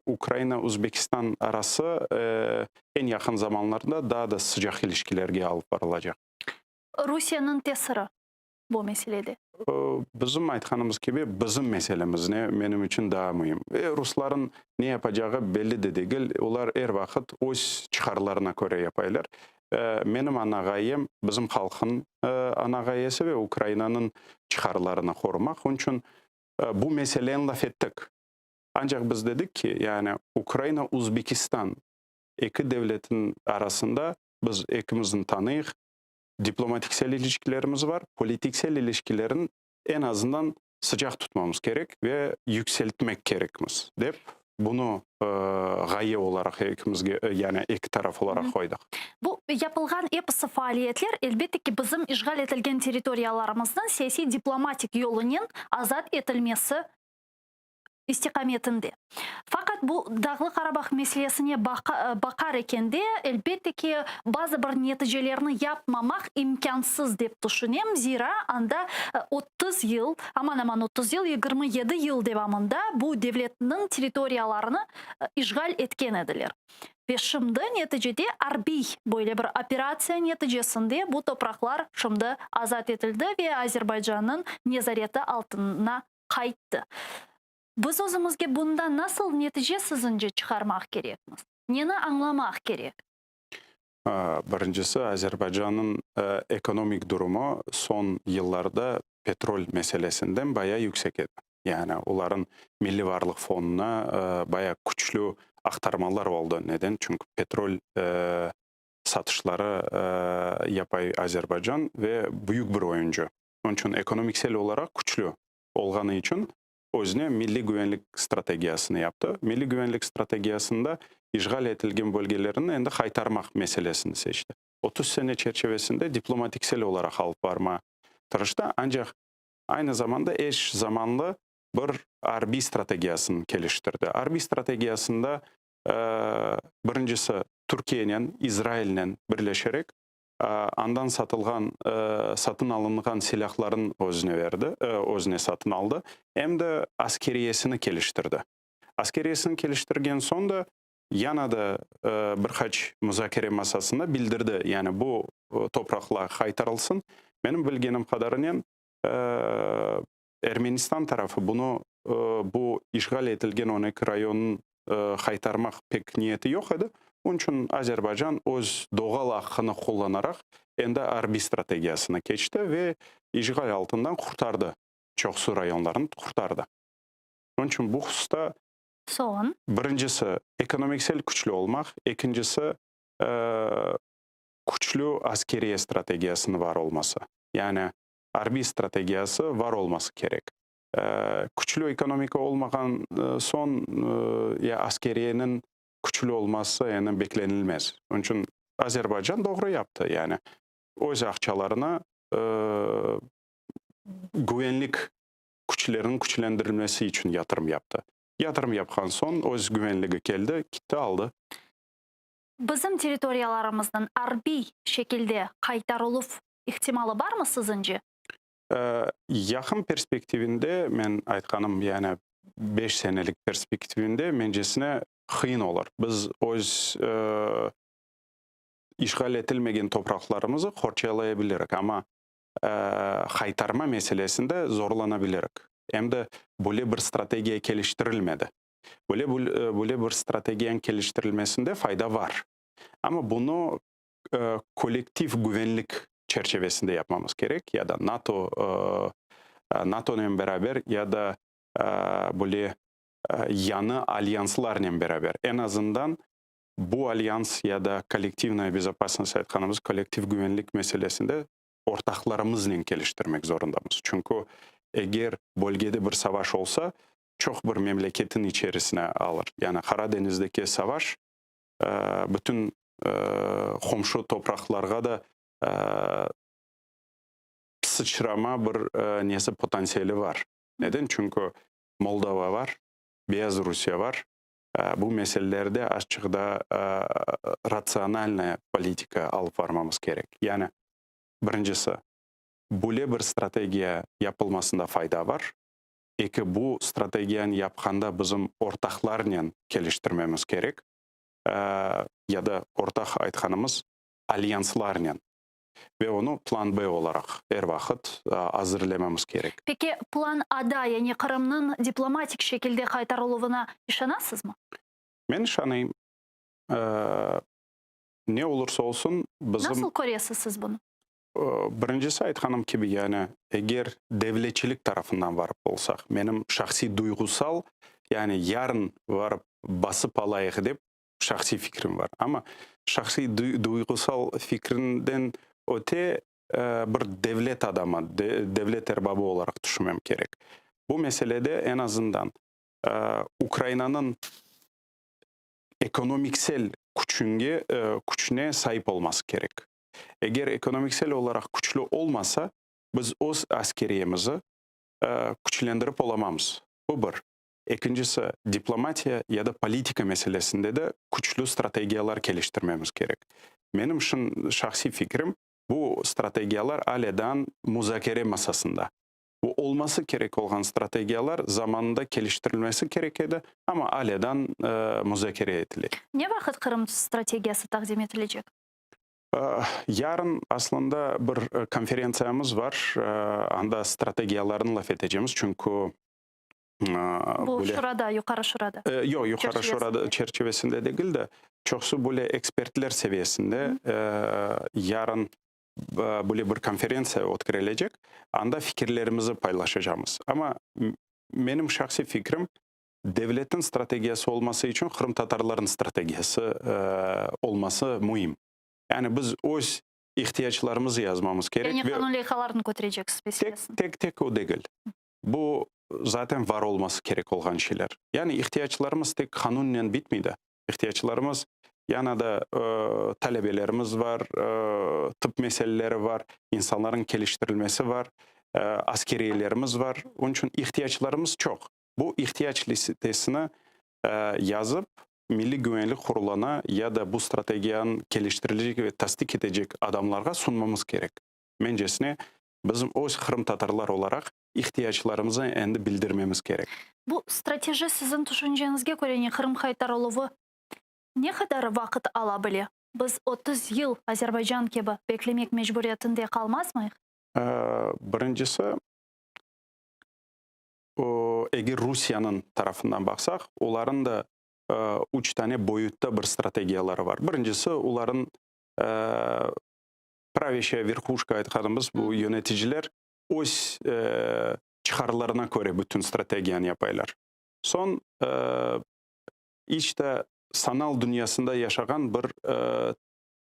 Ukraina-Uzbekistan arası eñ yaqın zamanlarda daa da sıcaq ilişkilerge alıp barılacaq. Rusiyeniñ tesiri bu meselede? Bizim aytqanımız kibi, bizim meselemiz ne, menim içün daa müim. Rusların ne yapacağı belli de degil, olar er vaqıt öz çıqarlarına köre yapaylar. Menim ana ğayem, bizim halqnıñ ana ğayesi ve Ukrainanıñ çıqarlarını qorumaq. Onıñ içün bu meseleni laf ettik. Ancaq biz dedik ki, yani Ukraina, Uzbekistan eki devletniñ arasında biz ekimizni tanıyıq, diplomatiksel ilişkilerimiz bar, politiksel ilişkilerin eñ azından sıcaq tutmamız kerek ve yükseltmek kerekmiz, dep bunı ğaye olaraq ekimizge, yani eki taraf olaraq qoydıq. Bu yapılğan episi faaliyetler, elbette ki, bizim işğal etilgen territoriyalarımıznıñ siyasiy-diplomatik yolunen azat etilmesi istiqametinde. Faqat bu Dağlı Qarabağ meselesine baqar ekende, elbette ki, bazı bir neticelerni yapmamaq imkânsız dep tüşünem, zira anda 30 yıl, aman-aman 30 yıl, 27 yıl devamında bu devletniñ territoriyalarını işğal etken ediler. Ve şimdi neticede arbiy böyle bir operatsiya neticesinde bu topraqlar şimdi azat etildi ve Azerbaycannıñ nezareti altına qayttı. Biz özümizge bundan nasıl netice sizince çıqarmaq kerekmiz? Neni añlamaq kerek? Birincisi, Azerbaycannıñ ekonomik durumu soñ yıllarda petrol meselesinden bayağı yüksek edi. Yani olarnıñ Milliy varlıq fonduna bayağı küçlü aqtarmalar oldı. Neden? Çünki petrol satışları yapay Azerbaycan ve büyük bir oyuncı. Onıñ içün ekonomiksel olaraq küçlü olğanı içün özüne milliy güvenlik strategiyasını yaptı. Milliy güvenlik strategiyasında işğal etilgen bölgelerini endi qaytarmaq meselesini seçti. 30 sene çerçevesinde diplomatiksel olaraq alıp barma tırıştı, ancaq aynı zamanda eş zamanlı bir arbiy strategiyasını keliştirdi. Arbiy strategiyasında birincisi Türkiyenen, İzrailnen birleşerek andan satılğan, satın alınğan silâhların özüne berdi, özüne satın aldı, em de askeriyesini keliştirdi. Askeriyesini keliştirgen soñ da. Yana da bir qaç muzakere masasında bildirdi, yani bu topraqlar qaytarılsın. Menim bilgenim qadarınen, Ermenistan tarafı bunı, bu işğal etilgen 12 rayonnı qaytarmaq pek niyeti yoq edi. Onıñ içün Azerbaycan öz doğal aqqını qullanaraq, endi arbiy strategiyasına keçti ve işğal altından qurtardı, çoqusı rayonlarnı qurtardı. Onıñ içün bu hususta Soñ? Birincisi, ekonomiksel küçlü olmaq, ekincisi, küçlü askeriye strategiyasınıñ var olması. Yani arbiy strategiyası var olması kerek. Küçlü ekonomika olmağan soñ, ya askeriyeniñ küçlü olması yani beklenilmez. Onıñ içün Azerbaycan doğru yaptı, yani öz aqçalarını güvenlik küçleriniñ küçlendirilmesi içün yatırım yaptı. Yatırım yapqan soñ öz güvenligi keldi, kitti, aldı. Bizim territoriyalarımıznıñ arbiy şekilde qaytarıluv ihtimalı barmı siziñce? Yaqın perspektivinde, men aytqanım, yani 5 senelik perspektivinde, mencesine, qıyın olur. Biz öz işğal etilmegen topraqlarımızı qorçalaya bilirik, amma qaytarma meselesinde zorlana bilirik. Em de böyle bir strategiya keliştirilmedi. Böyle bir strategiyanıñ keliştirilmesinde fayda var. Amma bunı kollektiv güvenlik çerçevesinde yapmamız kerek, ya da NATO NATOnen beraber, ya da böyle yañı alyanslarnen beraber. Eñ azından bu alyans ya da kollektivnaya bezopasnost aytqanımız kollektiv güvenlik meselesinde ortaqlarımıznen keliştirmek zorundamız. Çünki eger bölgede bir savaş olsa, çoq bir memleketin içerisine alır. Yani Qara deñizdeki savaş bütün qomşu topraqlarğa da sıçrama bir nesi potansiyeli var. Neden? Çünki Moldova var, Beyaz Rusiye var. Bu meselelerde azçıq da ratsionalnaya politika alıp varmamız kerek. Yani birincisi, böyle bir strategiya yapılmasında fayda var. Eki, bu strategiyanı yapqanda bizim ortaqlarnen keliştirmemiz kerek, ya da ortaq aytqanımız alyanslarnen ve onı plan B olaraq er vaqıt azırlamamız kerek. Peki, plan Ada, yani Qırımnıñ diplomatik şekilde qaytarıluvına işanasızmı? Men işanayım. Ne olursa olsun, bizim. Nasıl köresiz siz bunı? Birincisi, aytqanım kibi, yani eger devletçilik tarafından varıp olsaq, menim şahsiy duyğusal, yani yarın varıp basıp alayıq dep şahsiy fikrim var. Amma şahsiy duyğusal fikrinden öte bir devlet adamı, devlet erbabı olaraq tüşünmem kerek. Bu meselede eñ azından Ukrainanıñ ekonomiksel küçünge küçüne saip olması kerek. Eger ekonomiksel olaraq küçlü olmasa, biz öz askeriyemizi küçlendirip olamamız. Bu bir. Ekincisi, diplomatiya ya da politika meselesinde de küçlü strategiyalar keliştirmemiz kerek. Menim şahsiy fikrim, bu strategiyalar alâ muzakere masasında. Bu olması kerek olğan strategiyalar zamanında keliştirilmesi kerek edi, amma alâ muzakere etile. Ne vaqıt Qırım strategiyası taqdim etilecek? Yarın aslında bir konferentsiyamız var. Anda strategiyalarnı laf etecemiz, çünki Bu şurada, Yuqarı Şurada. Yoq, Yuqarı Şurada çerçivesinde degil de, çoqusı böyle ekspertler seviyesinde yarın böyle bir konferentsiya ötkerilecek. Anda fikirlerimizi paylaşacağımız. Amma menim şahsiy fikrim, devletniñ strategiyası olması içün qırımtatarlarnıñ strategiyası olması müim. Yani biz öz ihtiyaclarımızı yazmamız kerek. Yani qanun leyhalarını kötereceksiz meselesini. Tek, tek o degil. Bu zaten var olması kerek olğan şeyler. Yani ihtiyaclarımız tek qanunnen bitmeydi. İhtiyaclarımız yana da talebelerimiz var, tıp meseleleri var, insanların keliştirilmesi var, askeriyelerimiz var. Onıñ içün ihtiyaclarımız çoq. Bu ihtiyac listesini yazıp, Milliy güvenlik qurulına ya da bu strategiyanı keliştirilecek ve tasdiq etecek adamlarğa sunmamız kerek. Mencesine, bizim öz qırımtatarlar olaraq ihtiyaclarımızı endi bildirmemiz kerek. Bu strateji siziñ tüşünceñizge köre ne Qırım qaytarıluvı? Ne qadar vaqıt ala bile? Biz 30 yıl Azerbaycan kibi beklemek mecburiyetinde qalmazmıyıq? Birincisi, eger Rusiyeniñ tarafından baqsaq, olarnıñ da üç tane boyutta bir strategiyaları bar. Birincisi, olarnıñ pravящая verhuşka aytqanımız bu yöneticiler öz çıqarlarına köre bütün strategiyanı yapaylar. Soñ, iç te sanal dünyasında yaşağan bir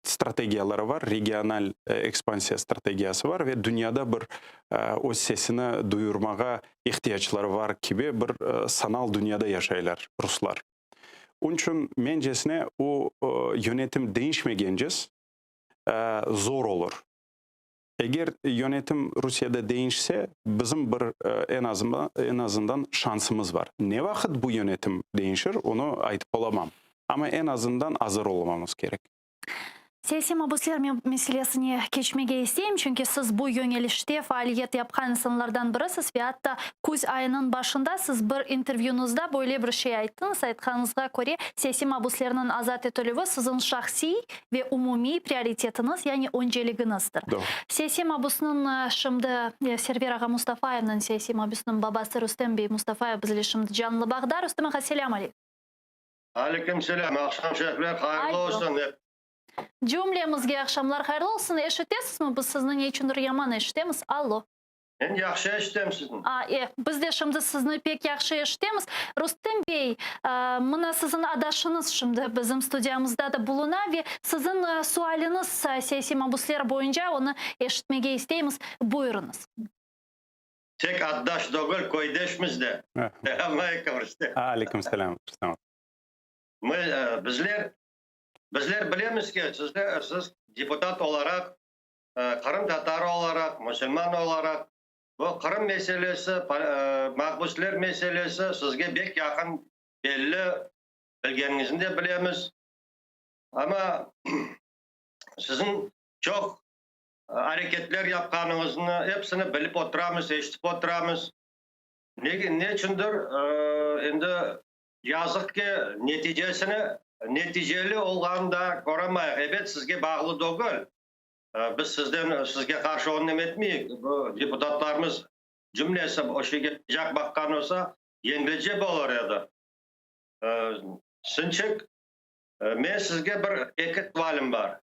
strategiyaları bar, regional ekspansiya strategiyası bar ve dünyada bir öz sesini duyurmağa ihtiyacları bar kibi bir sanal dünyada yaşaylar ruslar. Onıñ içün, mencesine, o yönetim deñişmegences zor olur. Eger yönetim Rusiyede deñişse, bizim bir eñ azından şansımız bar. Ne vaqıt bu yönetim deñişir, onı aytıp olamam. Amma eñ azından azır olmamız kerek. Siyasiy mabüsler meselesine keçmege isteyim, çünki siz bu yönelişte faaliyet yapqan insanlardan birisiz ve atta küz ayınıñ başında siz bir intervyüñizda böyle bir şey ayttıñız, aytqanıñızğa köre, siyasiy mabüslerniñ azat etilüvi siziñ şahsiy ve umumiy prioritetiñiz, yani önceligiñizdir. Doğru. Siyasiy mabüsniñ şimdi Server ağa Mustafayevniñ, siyasiy mabüsniñ babası Rustem bey Mustafayev bizle şimdi canlı bağda. Rustem ağa, selâm aleykum. Aleyküm selâm, aqşam şerifler hayırlı olsun hep. Cümlemizge aqşamlar hayırlı olsun. Eşitesizmi? Biz sizni ne içündir yaman eşitemiz. Allo. Men yahşı eşitem sizni. A, e, biz de şimdi sizni pek yahşı eşitemiz. Rustem bey, mına siziñ adaşıñız şimdi bizim studiyamızda da buluna ve siziñ sualiñiz siyasiy mabusler boyunca, onı eşitmege isteymiz. Buyurıñız. Tek addaş degil, köydeşmiz de. Selâm aleyküm, Rustem. Aleyküm selâm, Rustem. Bizler, bizler bilemiz ki, sizler, siz deputat olaraq, qırımtatar olaraq, musulman olaraq, bu Qırım meselesi, mahbüsler meselesi sizge bek yaqın, belli, bilgeniñizni de bilemiz. Amma siziñ çoq areketler yapqanıñıznı epsini bilip oturamız, eşitip oturamız. Ne, neçündir, endi yazıq ki, neticesini, neticeli olğanını da köremayıq. Ebet, sizge bağlı degil. Biz sizden, sizge qarşı onı neme etmeyik. Bu deputatlarımız cümlesi o şeyge sıcaq baqqan olsa, yengilce bolır edi. Sınçık, men sizge bir eki sualim bar.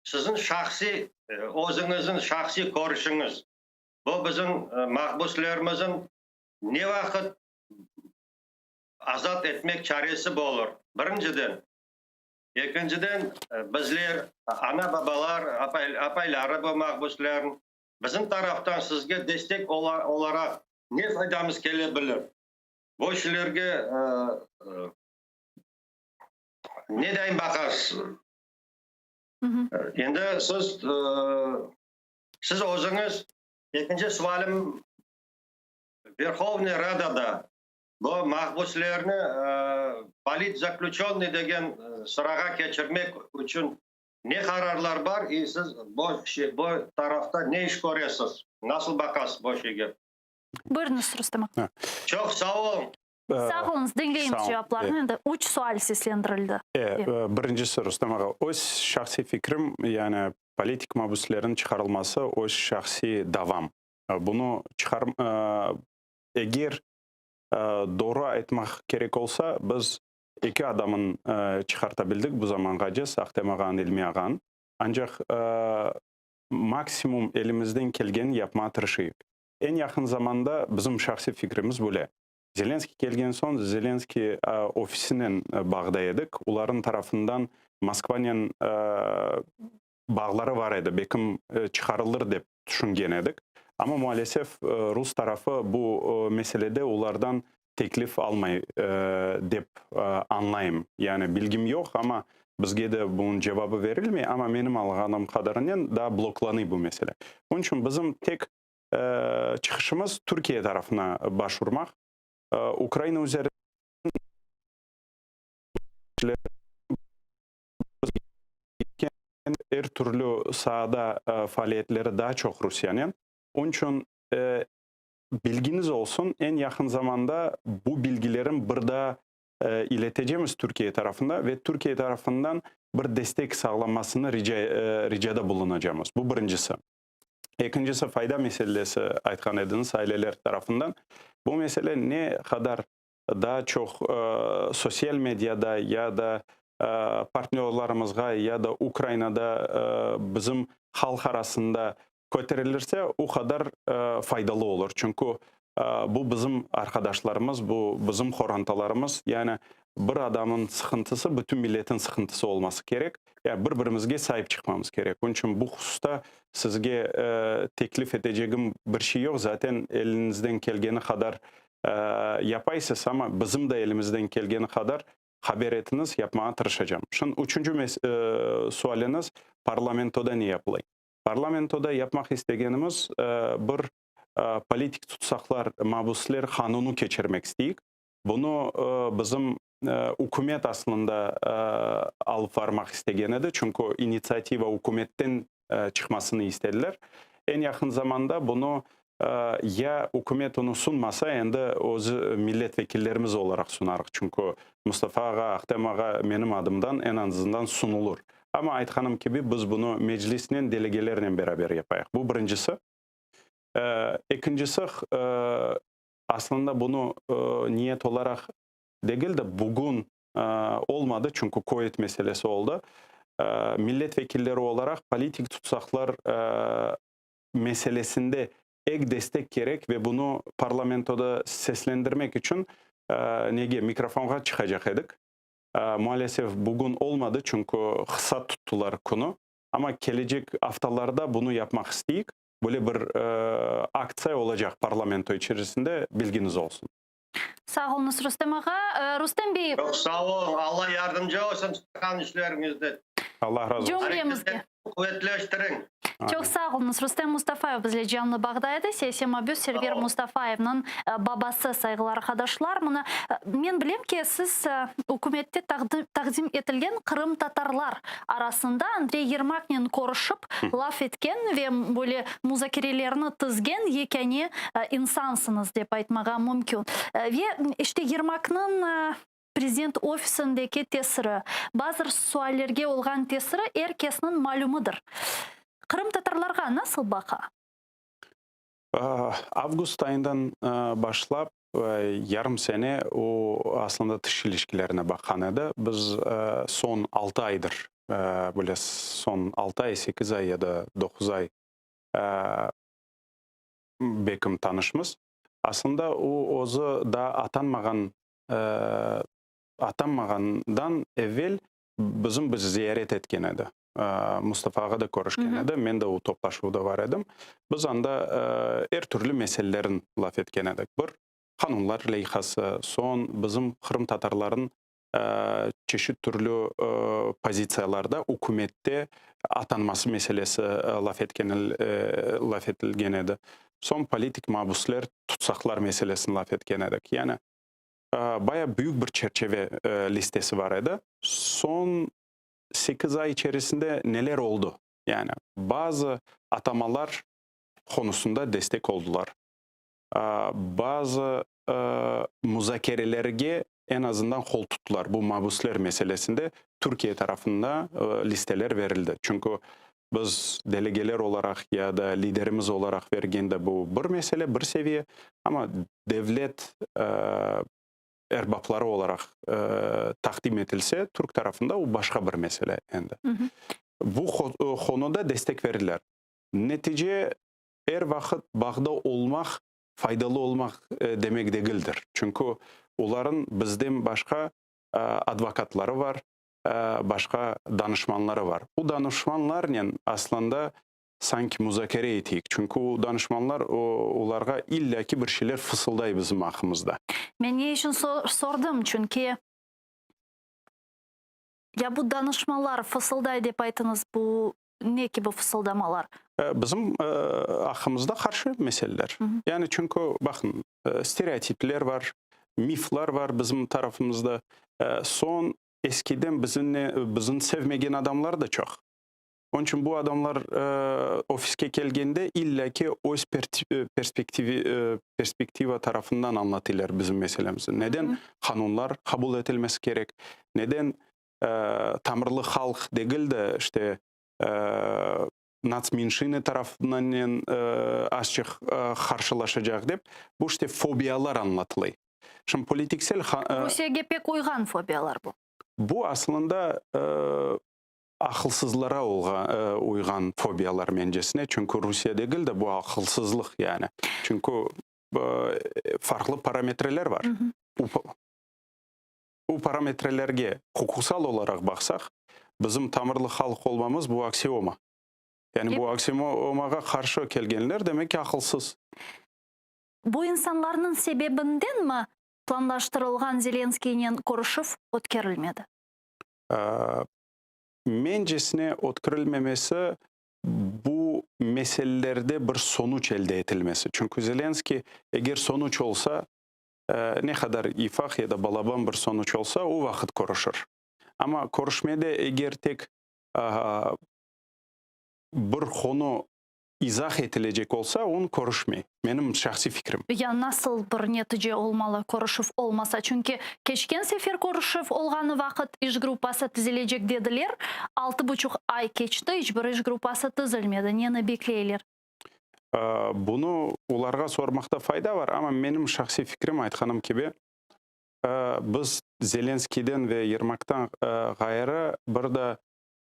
Siziñ şahsiy, özüñizniñ şahsiy körüşiñiz, bu bizim mahbüslerimizin ne vaqıt azat etmek çaresi bolır, birinciden. Ekinciden, bizler, ana-babalar, apayları bu mahbüslerniñ, bizim taraftan sizge destek olaraq ne faydamız kele bilir? Bu işlerge ne dayın baqarsız? Endi siz, siz özüñiz, ekinci sualim, Verhovnıy Radada bu mahbüslerni politzaklüçönnıy degen sırağa keçirmek içün ne qararlar bar i siz bu bu tarafta ne iş köresiz, nasıl baqasız bu şeyge? Buyurıñız, Rustem ağa. Çoq sağ oluñ. Sağ oluñız, diñleymiz cevaplarnı. Endi üç sual seslendirildi. Birincisi, Rustem ağa, öz şahsiy fikrim, yani politik mabüslerniñ çıqarılması öz şahsiy davam. Bunı çıqar, eger doğru aytmaq kerek olsa, biz eki adamın çıqarta bildik bu zamanğace, Ahtem ağanıñ, İlmi ağanıñ. Ancaq maksimum elimizden kelgenini yapmağa tırışıyıq. Eñ yaqın zamanda bizim şahsiy fikrimiz böyle, Zelenskiy kelgen soñ, Zelenskiy ofisinen bağda edik, olarnıñ tarafından Moskvanen bağları bar edi, bekim çıqarılır dep tüşüngen edik. Amma, mualesef, rus tarafı bu meselede olardan teklif almay dep añlayım. Yani bilgim yoq, amma bizge de bunıñ cevabı berilmey, amma menim alğanım qadarınen daa bloklanıy bu mesele. Onıñ içün bizim tek çıqışımız Türkiye tarafına baş urmaq, Ukraina üzerinden er türlü saada faaliyetleri daa çoq Rusiyanen. Onıñ içün bilgiñiz olsun, eñ yaqın zamanda bu bilgilerim bir daa. İletecemiz Türkiye tarafında ve Türkiye tarafından bir destek sağlanmasını rica ricada bulunacamız. Bu birincisi. Ekincisi, fayda meselesi aytqan ediñiz, aileler tarafından. Bu mesele ne qadar daa çoq sosyal mediada ya da partnörlarımızğa ya da Ukrainada bizim halq arasında köterilirse, o qadar faydalı olur. Çünki bu bizim arqadaşlarımız, bu bizim qorantalarımız. Yani bir adamnıñ sıqıntısı bütün milletin sıqıntısı olması kerek. Yani bir-birimizge saip çıqmamız kerek. Onıñ içün bu hususta sizge teklif etecegim bir şey yoq. Zaten eliñizden kelgeni qadar yapaysız, amma bizim de elimizden kelgeni qadar haber etiñiz, yapmağa tırışacam. Şimdi üçünci sualiñiz, parlamentoda ne yapılay? Parlamentoda yapmaq istegenimiz, bir politik tutsaqlar, mabüsler qanunı keçirmek isteyik. Bunı bizim ükümet aslında alıp varmaq istegen edi, çünki initsiativa ükümetten çıqmasını istediler. Eñ yaqın zamanda bunı ya ükümet onı sunmasa, endi özü millet vekillerimiz olaraq sunarıq, çünki Mustafa ağa, Ahtem ağa menim adımdan eñ azından sunulır. Amma aytqanım kibi, biz bunı Meclisnen, delegelernen beraber yapayıq. Bu birincisi. Ekincisi, aslında bunı niyet olaraq degil de, bugün olmadı, çünki COVID meselesi oldı, millet vekilleri olaraq politik tutsaqlar meselesinde ek destek kerek ve bunı parlamentoda seslendirmek içün nege, mikrofonğa çıqacaq edik. Maalesef, bugün olmadı, çünki qısa tuttılar künü. Amma kelecek aftalarda bunı yapmaq isteyik. Böyle bir aktsiya olacaq parlamento içerisinde, bilgiñiz olsun. Sağ oluñız, Rustem ağa. Rustem bey. Çoq sağ oluñ. Alla yardımcı olsun tutqan işleriñizde. Allah razı olsun. Cümlemizge. Quvetleştiriñ. Çoq sağ oluñız. Rustem Mustafayev bizle canlı bağda edi. Siyasiy mabüs Server Mustafayevniñ babası, sayğılı arqadaşlar. Mına, men bilem ki, siz ükümette taqdim etilgen qırımtatarlar arasında Andrey Yermaknen körüşip, laf etken ve böyle muzakerelerni tizgen yekâne insansıñız, dep aytmağa mümkün. Ve işte Yermaknıñ Prezident ofisindeki tesiri, bazı suallerge olğan tesiri er kesniñ malümıdır. Qırımtatarlarğa nasıl baqa? Avgust ayından başlap yarım sene o, aslında tış ilişkilerine baqqan edi. Biz soñ altı aydır, böyle soñ altı ay, sekiz ay ya da doquz ay bekim tanışmız. Aslında o, özü daa atanmağan atanmağandan evel bizim biz ziyaret etken edi. Mustafa ağa da körüşken edi, men de o toplaşuvda bar edim. Biz anda er türlü meselelerin laf etken edik. Bir, qanunlar leyhası, soñ bizim qırımtatarların çeşit türlü pozitsiyalarda ükümette atanması meselesi laf etken laf etilgen edi. Soñ politik mabüsler, tutsaqlar meselesini laf etken edik. Yani baya büyük bir çerçeve listesi bar edi. Soñ sekiz ay içerisinde neler oldı? Yani bazı atamalar qonusında destek oldılar. Bazı muzakerelerge eñ azından qol tuttılar. Bu mabüsler meselesinde Türkiye tarafında listeler berildi. Çünki biz delegeler olaraq ya da liderimiz olaraq bergende bu bir mesele, bir seviye, amma devlet erbapları olaraq taqdim etilse, türk tarafında o başqa bir mesele endi. Bu qonuda destek berdiler. Netice, er vaqıt bağda olmaq faydalı olmaq demek degildir. Çünki olarıñ bizden başqa advokatları bar, başqa danışmanları bar. O danışmanlarnen aslında sanki muzakere eteyik. Çünki o danışmanlar olarğa illâ ki bir şeyler fısılday bizim aqqımızda. Men ne içün sordım, çünki ya bu danışmanlar fısılday dep aytıñız, bu ne kibi fısıldamalar? Bizim aqqımızda qarşı meseleler. Yani çünki, baqıñ, stereotipler bar, miflar bar bizim tarafımızda. Soñ, eskiden bizimle, bizni sevmegen adamlar da çoq. Onıñ içün bu adamlar ofiske kelgende illâ ki öz perspektiva tarafından añlatılar bizim meselemizni. Neden qanunlar qabul etilmesi kerek, neden tamırlı halq degil de, işte, natsmenşinı tarafınanen azçıq qarşılaşacaq dep, bu işte fobiyalar añlatılay. Şimdi politiksel. Rusiyege pek uyğan fobiyalar bu. Bu aslında aqılsızlara uyğan fobiyalar mencesine, çünki Rusiye degil de, bu aqılsızlıq yani. Çünki farqlı parametreler bar. Bu parametrelerge huquqsal olaraq baqsaq, bizim tamırlı halq olmamız bu aksioma. Yani bu aksiomağa qarşı kelgenler, demek ki, aqılsız. Bu insanlarnıñ sebebindenmi planlaştırılğan Zelenskiynen körüşüv ötkerilmedi? Mencesine, ötkerilmemesi bu meselelerde bir sonuç elde etilmesi. Çünki Zelenskiy, eger sonuç olsa, ne qadar ifaq ya da balaban bir sonuç olsa, o vaqıt körüşir. Amma körüşmede eger tek bir qonu izah etilecek olsa, on körüşmey. Menim şahsiy fikrim. Ya nasıl bir netice olmalı körüşüv olmasa? Çünki keçken sefer körüşüv olğanı vaqıt iş gruppası tizilecek dediler. Altı buçuq ay keçti, iç bir iş gruppası tizilmedi. Neni bekleyler? Bunı olarğa sormaqta fayda bar, amma menim şahsiy fikrim, aytqanım kibi, biz Zelenskiyden ve Yermaktan ğayrı bir de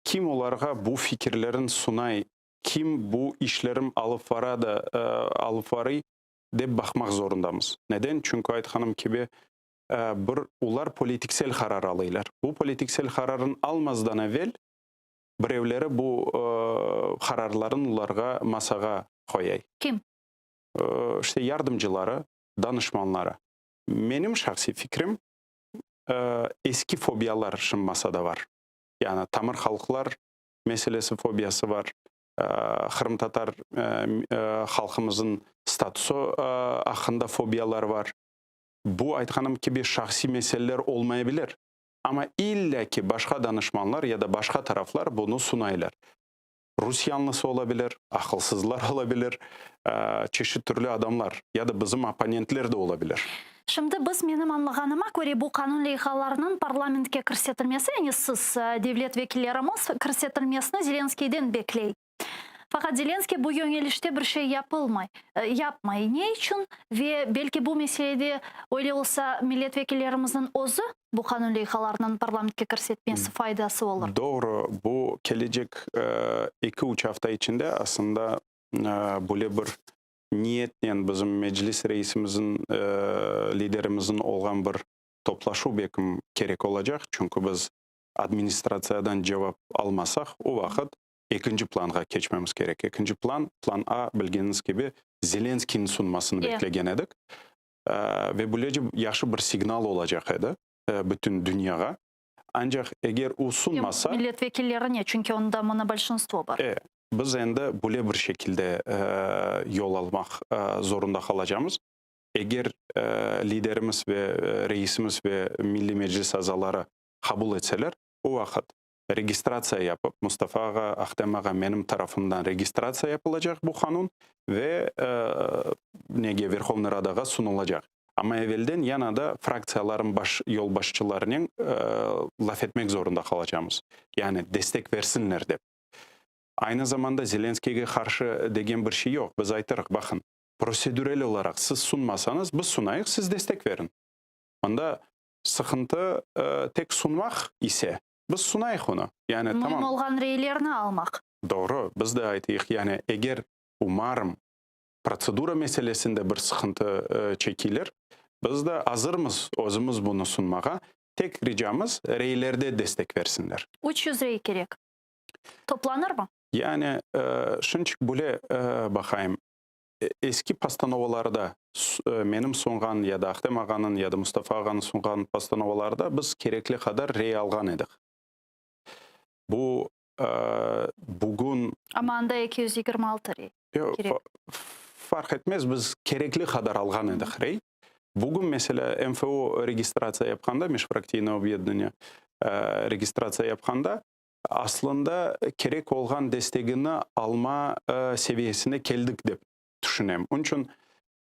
kim olarğa bu fikirlerin sunay, kim bu işlerim alıp vara da, alıp varıy, dep baqmaq zorundamız. Neden? Çünki, aytqanım kibi, bir olar politiksel qarar alıylar. Bu politiksel qararın almazdan evel birevleri bu qararların olarğa masağa qoyay. Kim? İşte yardımcıları, danışmanları. Menim şahsiy fikrim, eski fobiyalar şimdi masada bar. Yani tamır halqlar meselesi fobiyası bar, qırımtatar halqımızın statusı aqqında fobiyalar bar. Bu, aytqanım kibi, şahsiy meseleler olmayabilir. Amma illâ ki başqa danışmanlar ya da başqa taraflar bunı sunaylar. Rus yanlısı olabilir, aqılsızlar olabilir, çeşit türlü adamlar ya da bizim opponentler de olabilir. Şimdi biz, menim añlağanıma köre, bu qanun leyhalarınıñ parlamentke kirsetilmesi, yani siz, devlet vekillerimiz, kirsetilmesini Zelenskiyden bekley. Faqat Zelenskiy bu yöñelişte bir şey yapılmay, yapmay. Ne içün? Ve belki bu meselede, öyle olsa, milletvekillerimizniñ özü bu qanun leyhalarınıñ parlamentke kirsetmesi faydası olur. Doğru, bu kelecek eki-üç afta içinde aslında böyle bir niyetnen bizim Meclis reisimizin, liderimizin olğan bir toplaşuv belkim kerek olacaq, çünki biz administratsiyadan cevap almasaq, o vaqıt Ekinci planğa keçmemiz kerek. Ekinci plan, plan A, bilgeniñiz kibi, Zelenskiyniñ sunmasını beklegen edik. Ve böylece yahşı bir signal olacaq edi bütün dünyağa. Ancaq eger o sunmasa. Millet vekillerine, çünki onda monobolşinstvo bar. E, biz endi böyle bir şekilde yol almaq zorunda qalacamız. Eger liderimiz ve reisimiz ve Milliy Meclis azaları qabul etseler, o vaqıt registratsiya yapıp, Mustafa ağa, Ahtem ağa, menim tarafımdan registratsiya yapılacaq bu qanun ve nege, Verhovnıy Radağa sunulacaq. Amma evelden yana da fraktsiyaların baş yolbaşçılarınen laf etmek zorunda qalacamız. Yani destek versinler dep. Aynı zamanda Zelenskiyge qarşı degen bir şey yoq. Biz aytırıq, baqın, prosedürel olaraq siz sunmasañız, biz sunayıq, siz destek verin. Onda Sıqıntı tek sunmaq ise, biz sunayıq onı. Yani, Müim tamam. olğan reylerni almaq. Doğru, biz de aytayıq, yani eger, umarım, protsedura meselesinde bir sıqıntı çekilir, biz de azırmız özümiz bunı sunmağa, tek ricamız, reylerde destek versinler. 300 rey kerek. Toplanırmı? Yani, şunçik bile baqayım, Eski postanovalarda, menim sunğan ya da Ahtem ağanıñ ya da Mustafa ağanıñ sunğan postanovalarda biz kerekli qadar rey alğan edik. Bu bugün. Amma anda 226 rey kerek. Farq etmez, biz kerekli qadar alğan edik rey. Bugün, meselâ, MFO registratsiya yapqanda, Mejfraktiynoye obyeddneniye registratsiya yapqanda, Aslında kerek olğan destegini alma seviyesine keldik dep tüşünem. Onıñ içün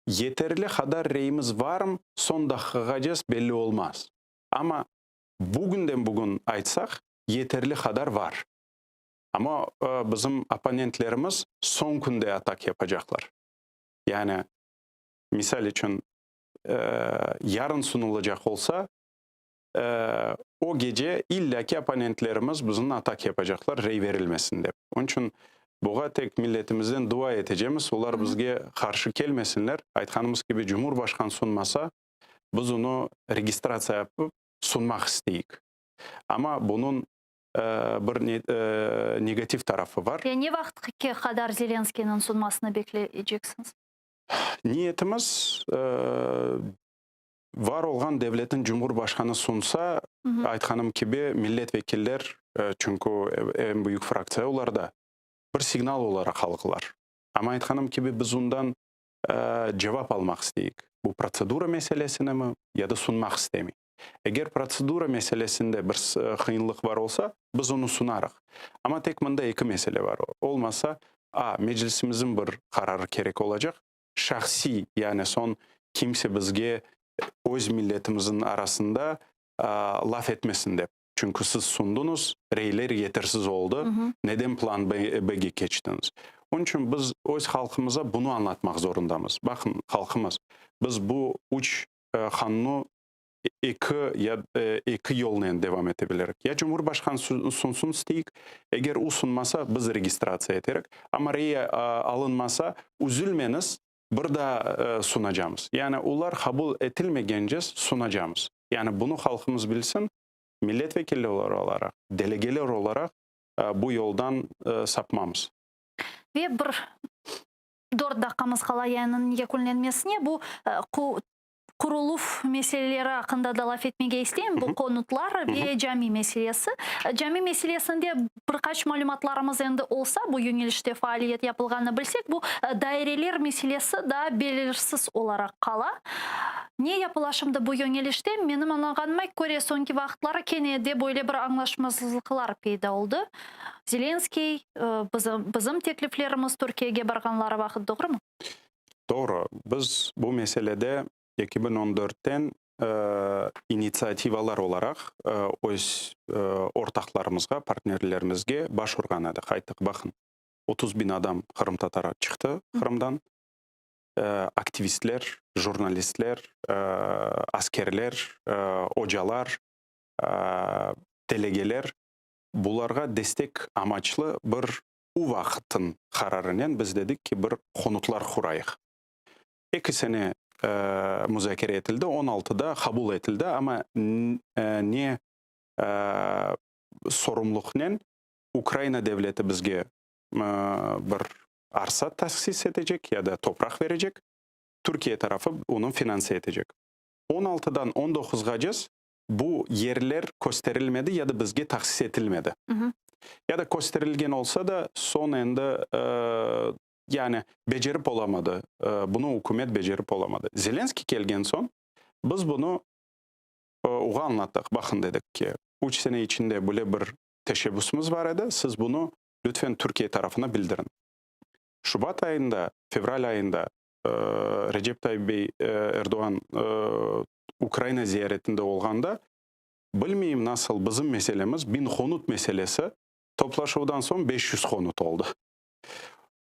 yeterli qadar reyimiz varm, soñ daqiqağace belli olmaz. Amma bugünden bugün aytsaq, yeterli qadar var. Amma bizim opponentlerimiz soñ künde atak yapacaqlar. Yani, misal içün, yarın sunulacaq olsa, o gece illâ ki opponentlerimiz bizni atak yapacaqlar, rey verilmesin dep. Onıñ içün buğa tek milletimizden dua etecemiz, olar bizge qarşı kelmesinler. Aytqanımız kibi, Cumhurbaşqan sunmasa, biz onı registratsiya yapıp sunmaq isteyik. Amma bunıñ bir negativ tarafı bar. Ya ne vaqıtke qadar Zelenskıynıñ sunmasını bekleyceksiñiz? Niyetimiz, var olğan devletniñ cumhurbaşqanı sunsa, aytqanım kibi, milletvekiller, çünki eñ büyük fraktsiya olarda, bir signal olaraq alğılar. Amma aytqanım kibi, biz ondan cevap almaq isteyik, bu protsedura meselesini ya da sunmaq istemey. Eger protsedura meselesinde bir qıyınlıq bar olsa, biz onı sunarıq. Amma tek mında eki mesele bar. Olmasa, a, Meclisimizin bir qararı kerek olacaq, şahsiy, yani soñ kimse bizge öz milletimizin arasında laf etmesin dep. Çünki siz sundıñız, reyler yetersiz oldı, neden plan B-ge keçtiñiz? Onıñ içün biz öz halqımıza bunı añlatmaq zorundamız. Baqıñ, halqımız, biz bu üç qanunı eki ya eki yolnen devam ete bilirik. Ya Cumhurbaşqan sunsun isteyik, eger o sunmasa, biz registratsiya eterik. Amma rey alınmasa, üzülmeñiz, bir daa sunacamız. Yani olar qabul etilmegence sunacamız. Yani bunı halqımız bilsin, milletvekilleri olaraq, delegeler olaraq bu yoldan sapmamız. Ve bir dört daqqamız qala yayınnıñ yekünlenmesine, bu quruluv meseleleri aqqında da laf etmege isteyim, bu konutlar ve cami meselesi. Cami meselesinde bir qaç malümatlarımız endi olsa, bu yönelişte faaliyet yapılğanını bilsek, bu daireler meselesi daa belirsiz olaraq qala. Ne yapıla şimdi bu yönelişte? Menim añlağanıma köre, soñki vaqıtları kene de böyle bir añlaşmazlıqlar peyda oldı. Zelenskiy, bizim tekliflerimiz Türkiyege barğanları vaqıt, doğrumı? Doğru. Biz bu meselede 2014-ten initsiativalar olaraq öz ortaqlarımızğa, partnerlerimizge baş urğan edik. Ayttıq, baqın, 30 biñ adam qırımtatarı çıqtı Qırımdan, aktivistler, jurnalistler, askerler, ocalar, delegeler, bularğa destek amaçlı bir U vaqıtın qararınen biz dedik ki, bir konutlar qurayıq. Eki sene muzakere etildi, on altıda qabul etildi, amma ne sorumluqnen Ukraina devleti bizge bir arsa tahsis etecek ya da topraq verecek, Türkiye tarafı onı finanse etecek. On altıdan on doquzğacez bu yerler kösterilmedi ya da bizge tahsis etilmedi. Ya da kösterilgen olsa da, soñ endi, yani becerip olamadı, bunı ükümet becerip olamadı. Zelenskiy kelgen soñ biz bunı oğa añlattıq, baqın dedik ki, üç sene içinde böyle bir teşebbüsimiz bar edi, siz bunı lütfen Türkiye tarafına bildiriñ. Şubat ayında, fevral ayında Recep Tayyip bey Erdoğan Ukraina ziyaretinde olğanda, bilmeyim nasıl bizim meselemiz, 1000 konut meselesi, toplaşuvdan soñ 500 konut oldı.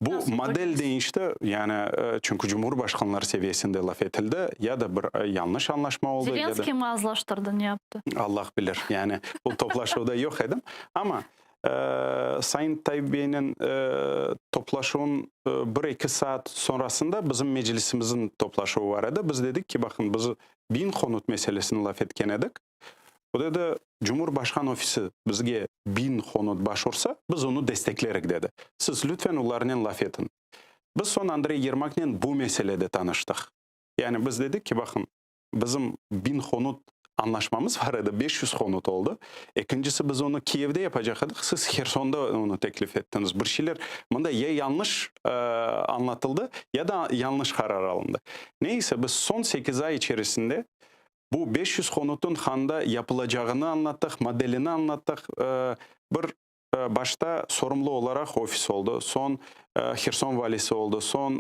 Bu model deñişti, yani çünki cumhurbaşqanlar seviyesinde laf etildi, ya da bir yañlış añlaşma oldı. Zelenskiy mi azlaştırdı, ne yaptı? Allah bilir, yani bu toplaşuvda yoq edim. Amma Sayın Tayyip beynen toplaşuvın bir-eki saat sonrasında bizim Meclisimizin toplaşuvı bar edi. Biz dedik ki, baqın, biz 1000 konut meselesini laf etken edik. O dedi, Cumhurbaşqan ofisi bizge 1000 konut başvursa, biz onı desteklerik, dedi. Siz lütfen olarnen laf etiñ. Biz soñ Andrey Yermaknen bu meselede tanıştıq. Yani biz dedik ki, baqın, bizim 1000 konut añlaşmamız bar edi, 500 konut oldı. Ekincisi, biz onı Kiyevde yapacaq edik, siz Hersonda onı teklif ettiñiz. Bir şeyler mında ya yañlış añlatıldı, ya da yañlış qarar alındı. Neyse, biz soñ sekiz ay içerisinde bu 500 konutnıñ handa yapılacağını añlattıq, modelini añlattıq. Bir. Başta sorumlu olaraq ofis oldı, soñ Herson valisi oldı, soñ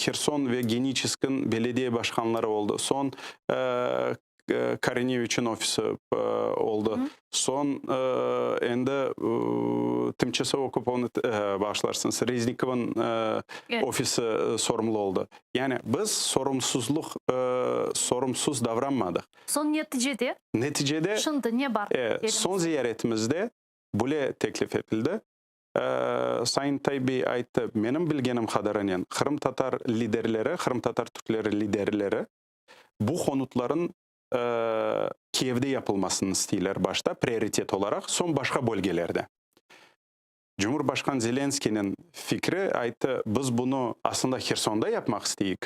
Herson ve Geniçeskniñ belediye başqanları oldı, soñ Korineviçniñ ofisi oldı, soñ endi tımçasov okupovanıy, bağışlarsıñız, Reznikovnıñ ofisi sorumlu oldı. Yani biz sorumsuzluq, sorumsuz davranmadıq. Soñ neticede? Neticede. Şimdi ne bar? Soñ ziyaretimizde Böyle teklif etildi. Sayın Tayyip bey ayttı, menim bilgenim qadarınen, qırımtatar liderleri, qırımtatar türkleri liderleri bu qonutların Kiyevde yapılmasını isteyler başta, prioritet olaraq, soñ başqa bölgelerde. Cumhurbaşqan Zelenskiyniñ fikri, ayttı, biz bunı aslında Hersonda yapmaq isteyik,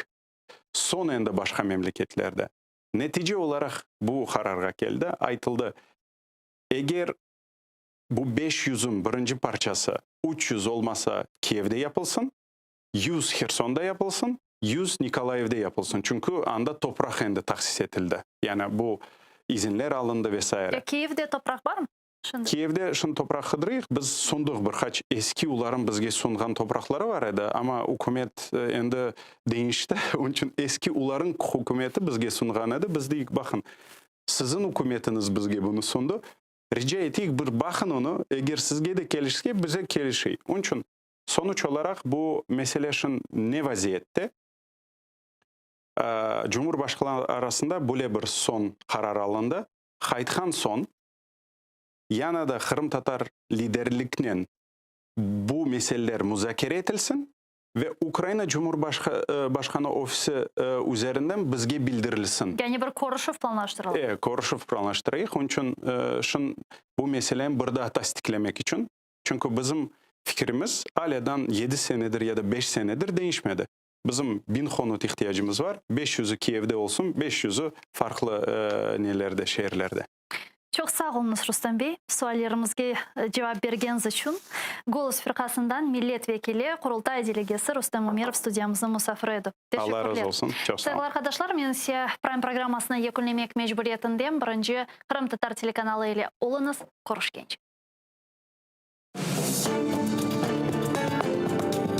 soñ endi başqa memleketlerde. Netice olaraq bu qararğa keldi, aytıldı, Eger bu beş yüzün birinci parçası 300 olmasa Kiyevde yapılsın, 100 Hersonda yapılsın, 100 Nikolayevde yapılsın, çünki anda topraq endi tahsis etildi, yani bu izinler alındı ve saire. Ya Kiyevde topraq barmı şimdi? Kiyevde şimdi topraq qıdırıyıq, biz sundıq bir qaç eski uların bizge sunğan topraqları bar edi, amma ükümet endi deñişti, onıñ içün eski uların hükümeti bizge sunğan edi, biz deyik, baqın, Siziñ ükümetiñiz bizge bunı sundı. Rica eteyik, bir baqın onı, eger sizge de kelişse, bize kelişey. Onıñ içün, sonuç olaraq, bu mesele şın ne vaziyette? Cumhurbaşqanları arasında böyle bir soñ qarar alındı. Qaytqan soñ, yana da qırımtatar liderliknen bu meseleler muzakere etilsin Ve Ukraina Cumhurbaşqanı ofisi üzerinden bizge bildirilsin. Yani bir körüşüv planlaştırıla. E, körüşüv planlaştırayıq. Onıñ içün şın bu meseleni bir daa tasdiklemek içün. Çünki bizim fikrimiz alâdan yedi senedir ya da beş senedir deñişmedi. Bizim biñ konut ihtiyacımız bar, beş yüzü Kiyevde olsun, beş yüzü farqlı nelerde, şeerlerde. Çoq sağ oluñız, Rustem bey, suallerimizge cevap bergeniz içün. Golos firqasından millet vekili, Qurultay delegesi Rustem Umerov studiyamıznıñ musafiri edi. Allah razı olsun. Çoq sağ olun. Sayğılı arqadaşlar, men ise Prime programmasını yekünlemek mecburiyetindem. Birinci Qırımtatar telekanalı ile oluñız. Körüşkence.